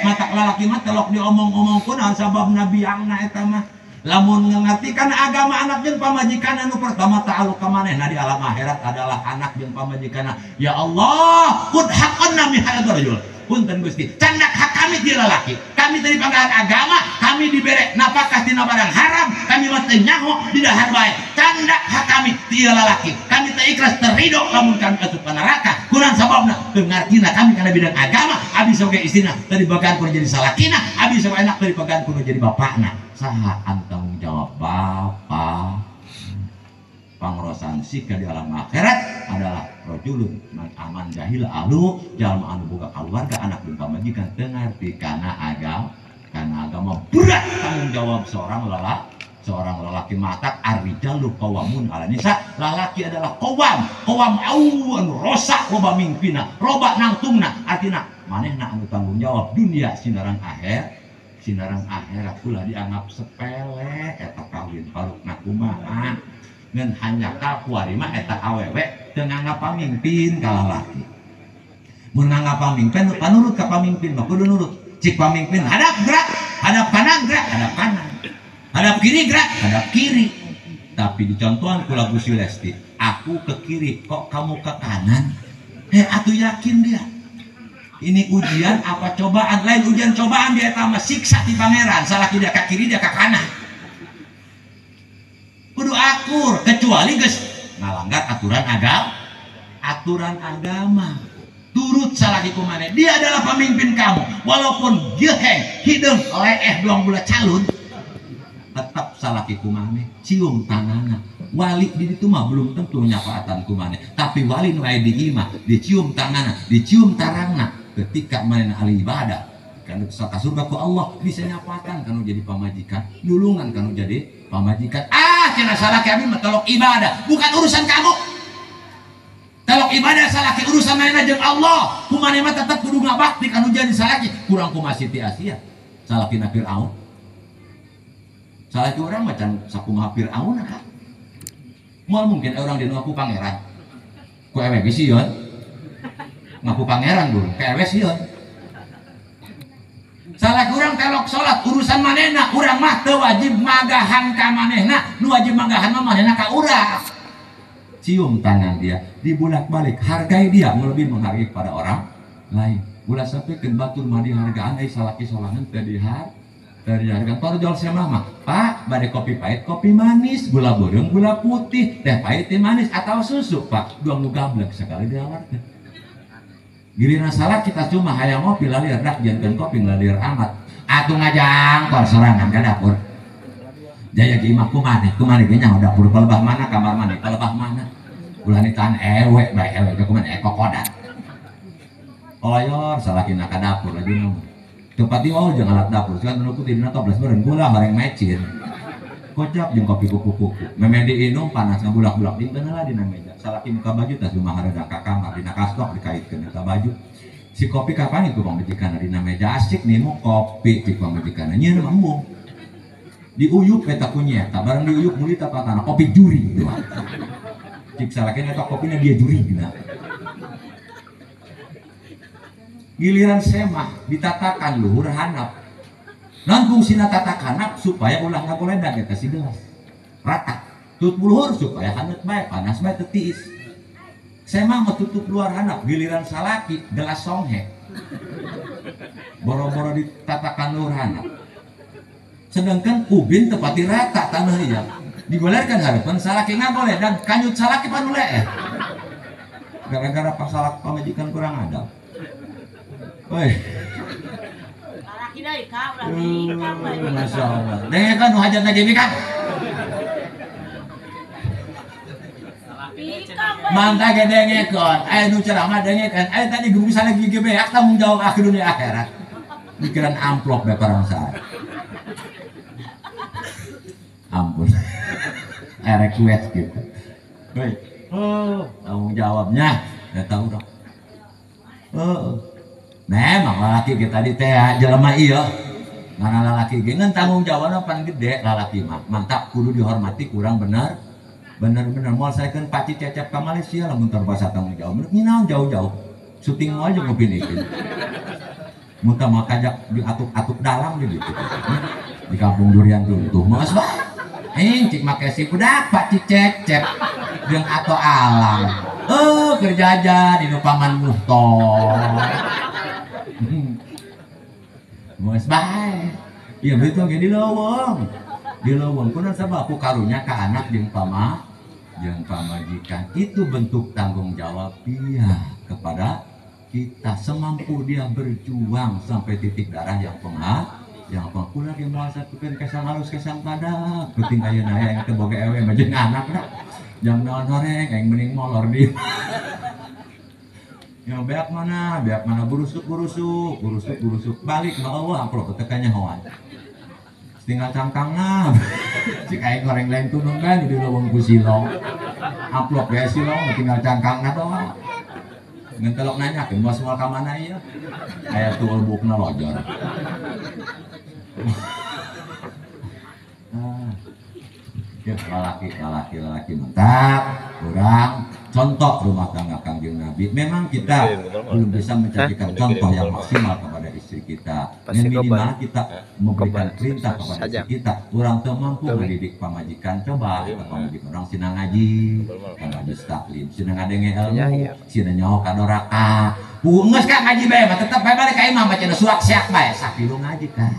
Matak lalaki mah telok diomong-omong kunaon sababna biangna eta mah. Lamun ngartikan agama anak jeung pamajikan anu pertama ta'alluq ka manehna di alam akhirat adalah anak jeung pamajikanna. Ya Allah, khudh haqqan min hadzal rajul. Punten Gusti, candak hak kami ti lalaki. Kami tadi panggilan agama, kami dibere nafkah tina barang haram, kami mah teu nyaho di dahar bae. Candak hak kami ti lalaki. Kami teu ikhlas terido lamun kami asup ka neraka. Kunaon sababna? Teu ngartina kami kana bidang agama, abdi sebagai istrina teu dibagaan kudu jadi salakina, abdi sebagai anak teu dibagaan kudu jadi bapakna. Saha anu tanggung jawab? Bapak. Pangrosan sika di alam akhirat adalah rajulun man aman jahil ahlu, jalma anu boga keluarga anak jeung pamajikan teu ngarti kana agama, kana agama. Berat tanggung jawab seorang lalaki. Matak ar-rijalu qawwamun 'ala nisa, lalaki adalah qawwam, qawwam au anu rosak loba mingpina, loba nangtungna, artina manehna anu tanggung jawab dunia sinarang akhir, sinarang akhirat ulah dianggap sepele eta kawin parukna kumaha. Ngan hanya kakuari mah eta awewe teu nganggap pamimpin ka lalaki. Mun nganggap pamimpin panurut ka pamimpin mah kudu nurut. Cik pamimpin hadap gerak, hadap kanan gerak, hadap kanan. Hadap kiri gerak, hadap kiri. Tapi dicontohan ku lagu si Lesti, aku ke kiri kok kamu ke kanan? Atuh yakin dia. Ini ujian apa cobaan? Lain ujian cobaan dia eta mah siksa ti pangeran. Salaki dia ke kiri dia ke kanan. Kudu akur, kecuali geus ngalanggar aturan agama, aturan agama. Turut salaki kumane, dia adalah pemimpin kamu. Walaupun geheng, hideung, leeh doang gula calon, tetap salaki kumane, cium tanganna. Wali di ditu mah belum tentu nyafaatan kumane, tapi wali nu aya di imah dicium tanganna, dicium tarangna ketika manehna ahli ibadah. Kanu ka surga ku Allah bisa nyafaatan kanu jadi pamajikan, nulungan kanu jadi pamajikan. Ah, cenah salaki abi mah telok ibadah, bukan urusan kamu. Telok ibadah salaki urusan manehna jeung Allah. Kumaneh mah tetep kudu ngabakti kanu jadi salaki. Kurang kumaha Siti Asia, salakina Firaun. Salaki urang mah can sakumaha Firaun kan. Moal mungkin urang di ngaku pangeran. Ku ewe ge sieun. Ngaku pangeran dulu, ka ewe sieun. Salah kurang telok salat urusan manehna, urang mah teu wajib magahan ka manehna, nu wajib magahan mah manehna ka urang. Cium tangan dia, dibulak-balik, hargai dia lebih menghargai pada orang lain. Ulah sampai ke batur mah dihargaan ai salaki solangan teu dihargaan. Torjol semah mah, Pak, bade kopi pahit, kopi manis, gula beureum, gula putih, teh pahit, teh manis atau susu, Pak. Dua nu gablek sekali diawarkeun. Giliran salah kita cuma hayang ngopi lalir dak jantan kopi lalir amat. Atuh ngajangkol sorangan ka dapur. Jaya ge imah kumaneh, kumaneh ge nyaho dapur palebah mana kamar mandi palebah mana. Ulah ditahan ewe bae ewe ge kumaneh kokodan. Olayor salakina ka dapur lagi mah. Teu pati oh jeung alat dapur, kan nu putih dina toples beureun gula horeng mecin. Kocap jeung kopi kupu-kupu. Memeh diinum panas ngabulak-bulak dinten heula dina meja. Salaki muka baju tas rumah hareudang ka kamar dina kastok dikaitkeun eta baju. Si kopi kapan itu pamajikanna dina meja asik ninu kopi cik pamajikanna nyieun mah embung. Diuyup eta ku nyeta, bareng diuyup meuli tapatana kopi juri doang. Cik salaki eta kopina dia juri dina. Giliran semah ditatakan luhur handap. Non fungsina tatakanap supaya ulah ngagoledag eta si gelas rata. Tutup luhur supaya haneut bae, panas bae teu tiis. Semah mah tutup luar handap, giliran salaki gelas songhe. Boro-boro ditatakan luhur handap. Sedangkan ubin tepati rata tanah ieu. Digolerkan hareupeun salaki ngagoledag, kanyut salaki panuleeh. Gara-gara pasalak pamajikan kurang adab. Woi. Masya Allah. Dengekeun nu hajatna ge bikang. Mantap ge dengekeun. Aya nu ceramah dengekeun. Aya tadi geus lagi ge beak tanggung jawab akhir dunia akhirat. Mikiran amplop bae parang sae. Ampun. Aya request gitu. Baik. Oh, tanggung jawabnya enggak tahu dong. Oh. Memang laki kita di teh jelema ieu. Ngaran lalaki ge ngan tanggung jawabna pan gede lalaki mah. Mantap kudu dihormati kurang bener. Bener-bener moal saekeun paci cecep ka Malaysia lamun terbasa tanggung jawab. Ninaon jauh-jauh. Syuting moal jeung ngupin-ipin. Mun tah mah kajak diatuk-atuk dalam di ditu. Di kampung durian runtuh mah geus bae. Cik make si budak paci cecep jeung ato alang. Kerja aja di nu paman muhto. Geus bae. Ieu begitu ge di leuweung. Di leuweung kunaon sabab ku karunya ka anak jeung pama jeung pamajikan. Itu bentuk tanggung jawab dia kepada kita semampu dia berjuang sampai titik darah yang yang pengkula ge moal satukeun kesang halus kesang badak penting ayeuna aya yang teu boga ewe mah jeung anak da jam naon horeng aing mending molor di yang beak mana burusuk burusuk burusuk burusuk balik mah eueuh amplop teh kanyahoan tinggal cangkangna cik aing goreng lain tunung kan di leuweung ku silong amplop ge silong tinggal cangkangna doang ngentelok nanya ke moal ka mana ieu aya tuul bukna lojor. Ya, lalaki mantap kurang contoh rumah tangga Kangjeng Nabi. Memang kita belum bisa menjadikan contoh yang maksimal kepada istri kita. Yang minimal kita memberikan perintah kepada istri kita. Orang teu mampu mendidik pamajikan, coba kita pamajikan orang sina ngaji, ngaji taklim, sina ngadenge ilmu, sina nyaho ka doraka. Geus ka ngaji bae mah tetep bae balik ka imah maca suak siak bae sakilu ngaji ka.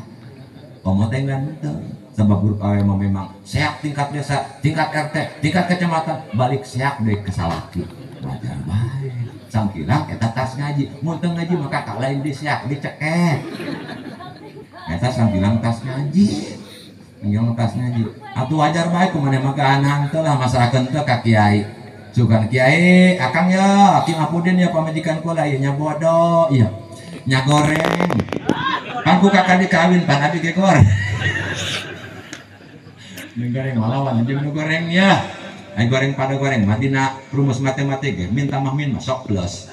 Komo teh ngan teu. Sebab grup awe memang seak tingkat desa, tingkat RT, tingkat kecamatan, balik seak deui ke salaki. Wajar bae. Sangkilang eta tas ngaji, mun teu ngaji maka ka lain di seak dicekek. Eta sangkilang tas ngaji. Sangkilang tas ngaji. Atuh wajar bae kumaha mah kaanang teh lah masarakeun teh ka kiai. Sugan kiai, akang ya, Aki Mapudin ya pamajikan kula ieu nya bodoh, iya. Nya goreng. Pan ku kakak dikawin pan abi ge goreng. Nu goreng malawan jeung nu goreng ya. Ai goreng pada goreng mah dina rumus matematik ge min tambah min mah sok plus.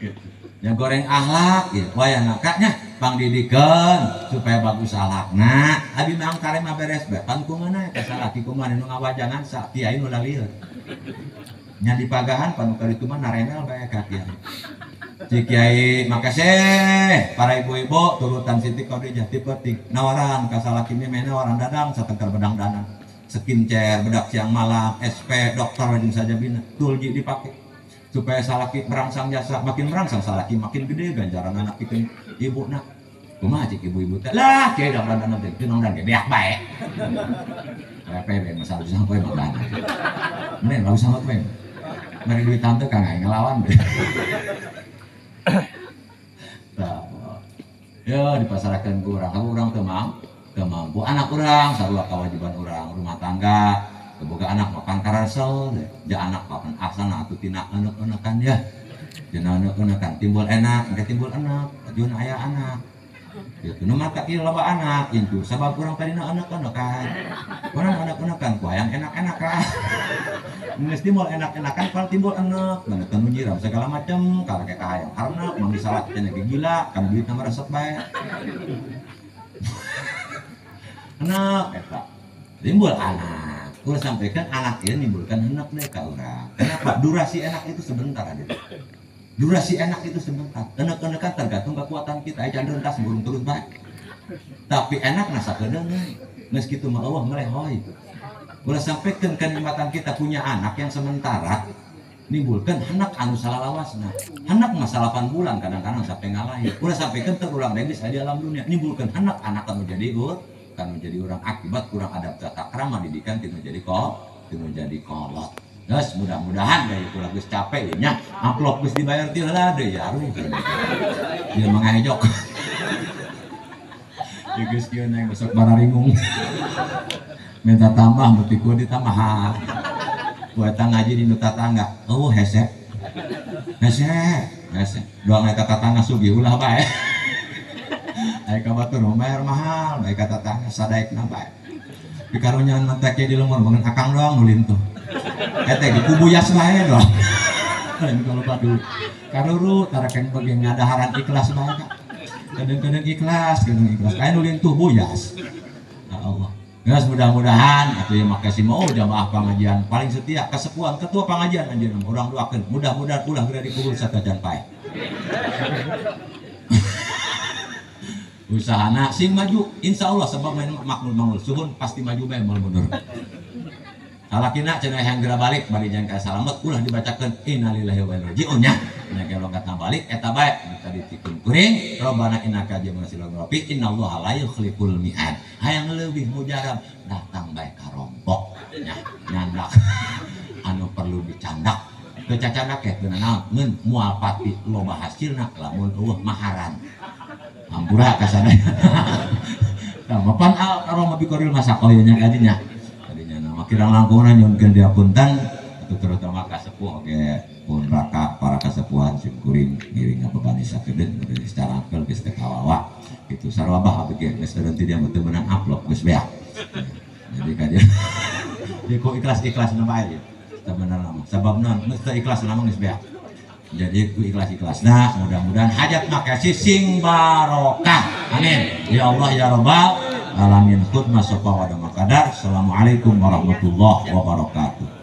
Gitu. Ya goreng akhlak ieu wayahna ka nya pangdidikeun supaya bagus akhlakna. Abi mah angkare mah beres bae pan kumaha eta salaki kumaha nu ngawajangan sa kiai nu lalieun. Nya dipagahan pan nu kaditu mah naremel bae ka kiai. Cik kiai makasih para ibu-ibu turutan Siti Khadijah ti peuting nawaran ka salaki meh nawaran dadang satengkar bedang danan skincare bedak siang malam SP dokter jeung sajabina tulji dipake supaya salaki merangsang jasa makin merangsang salaki makin gede ganjaran anak pikeun ibuna kumaha cik ibu-ibu teh lah kiai dang danan teh tinong dan ge beak bae pepe masalah sampai mah danan mending lalu sama teh mari duit tante kang aing ngelawan deh. Ya dipasarkan ke orang, kalau orang teu mampu anak orang sarua kewajiban orang rumah tangga, boga anak makan karasel, ja anak makan asana atuh tina enek-enekan ya. Tina enek-enekan timbul enak, engke timbul enek, jun aya anak. Gitu nu mata ieu loba anak intu sabab urang tadina enek-enekan. Urang enek-enekan ku hayang enak-enakan. Geus timbul enak-enakan kalau timbul enek, mana teu nyiram segala macam kalau kayak hayang karena mun disalah cenah gila, kan duit mah resep bae. Enek eta. Timbul anak. Urang sampaikan anak ieu nimbulkan enek deui ka urang. Kenapa? Durasi enak itu sebentar aja. Durasi enak itu sebentar. Enek-enekan tergantung kekuatan kita. Aya can rentas burung terus bae. Tapi enak na sakedeung. Geus kitu mah eueuh melehoy. Ulah sampaikan kenikmatan kita punya anak yang sementara nimbulkan anak anu salalawasna. Anak mah 8 bulan kadang-kadang sampai ngalahin. Ulah sampaikan terulang deui di alam dunia nimbulkan anak anak anu jadi kan menjadi orang akibat kurang adab tata krama didikan tinu jadi kok, tinu jadi kolot. Geus mudah-mudahan deui ulah geus capek ieu nya amplop geus dibayar ti heula deui ya aruh. Ieu mah ngahejok. Ieu geus kieu naik besok bararingung. Minta tambah beuti ku ditambahan. Ku eta ngaji di nu tatangga. Oh hese. Hese, hese. Doang eta tatangga sugih ulah bae. Ai ka batur mah bayar mahal, bae ka tatangga sadaekna bae. Pikarunyaan mah teh di lembur mengen akang doang nu lintuh. Eta ge kubuyas bae doang. Lain kalau badu. Karuru taraken bagi ngadaharan ikhlas bae ka. Kadang-kadang ikhlas, kadang ikhlas. Aya nu lintuh buyas. Ya Allah. Geus mudah-mudahan atuh ya makasih mau jamaah pengajian paling setia kesepuhan ketua pengajian anjeunna urang doakeun mudah-mudahan ulah geura dikubur satajan paeh. Usahana sing maju insyaallah sebab main makmur mangul suhun pasti maju bae moal mundur. Salakina cenah hayang geura balik bari jangan ka salamet ulah dibacakeun innalillahi wa inna ilaihi raji'un nya. Nya ge longkat balik eta bae tadi tikun kuring robbana innaka jami'ul rafi innallaha la yukhliful mi'ad. Hayang leuwih mujarab datang bae ka rompok nya nyandak anu perlu dicandak. Teu cacandak teh teu nanaon ngeun moal pati loba hasilna lamun eueuh maharan. Hampura ka sadaya. Tah mapan al karoma bikoril masaqah nya kadinya. Kirang langkungna nyuhunkeun diapunten atuh terutama ka sepuh oge pun raka para kasepuhan sim kuring ngiring ngabebani sakedeun secara angkel geus teu kawawa kitu sarua bah abdi ge geus teu dia teu meunang amplop geus beak. Jadi ka dieu di ku ikhlas-ikhlasna bae sabenerna mah sabab naon geus teu ikhlas mah geus beak. Jadi ku ikhlas-ikhlasna mudah-mudahan hajat makasih sing barokah. Amin. Ya Allah ya Rabbal alamin. Khutbah sopa wa kadar. Assalamualaikum warahmatullahi wabarakatuh.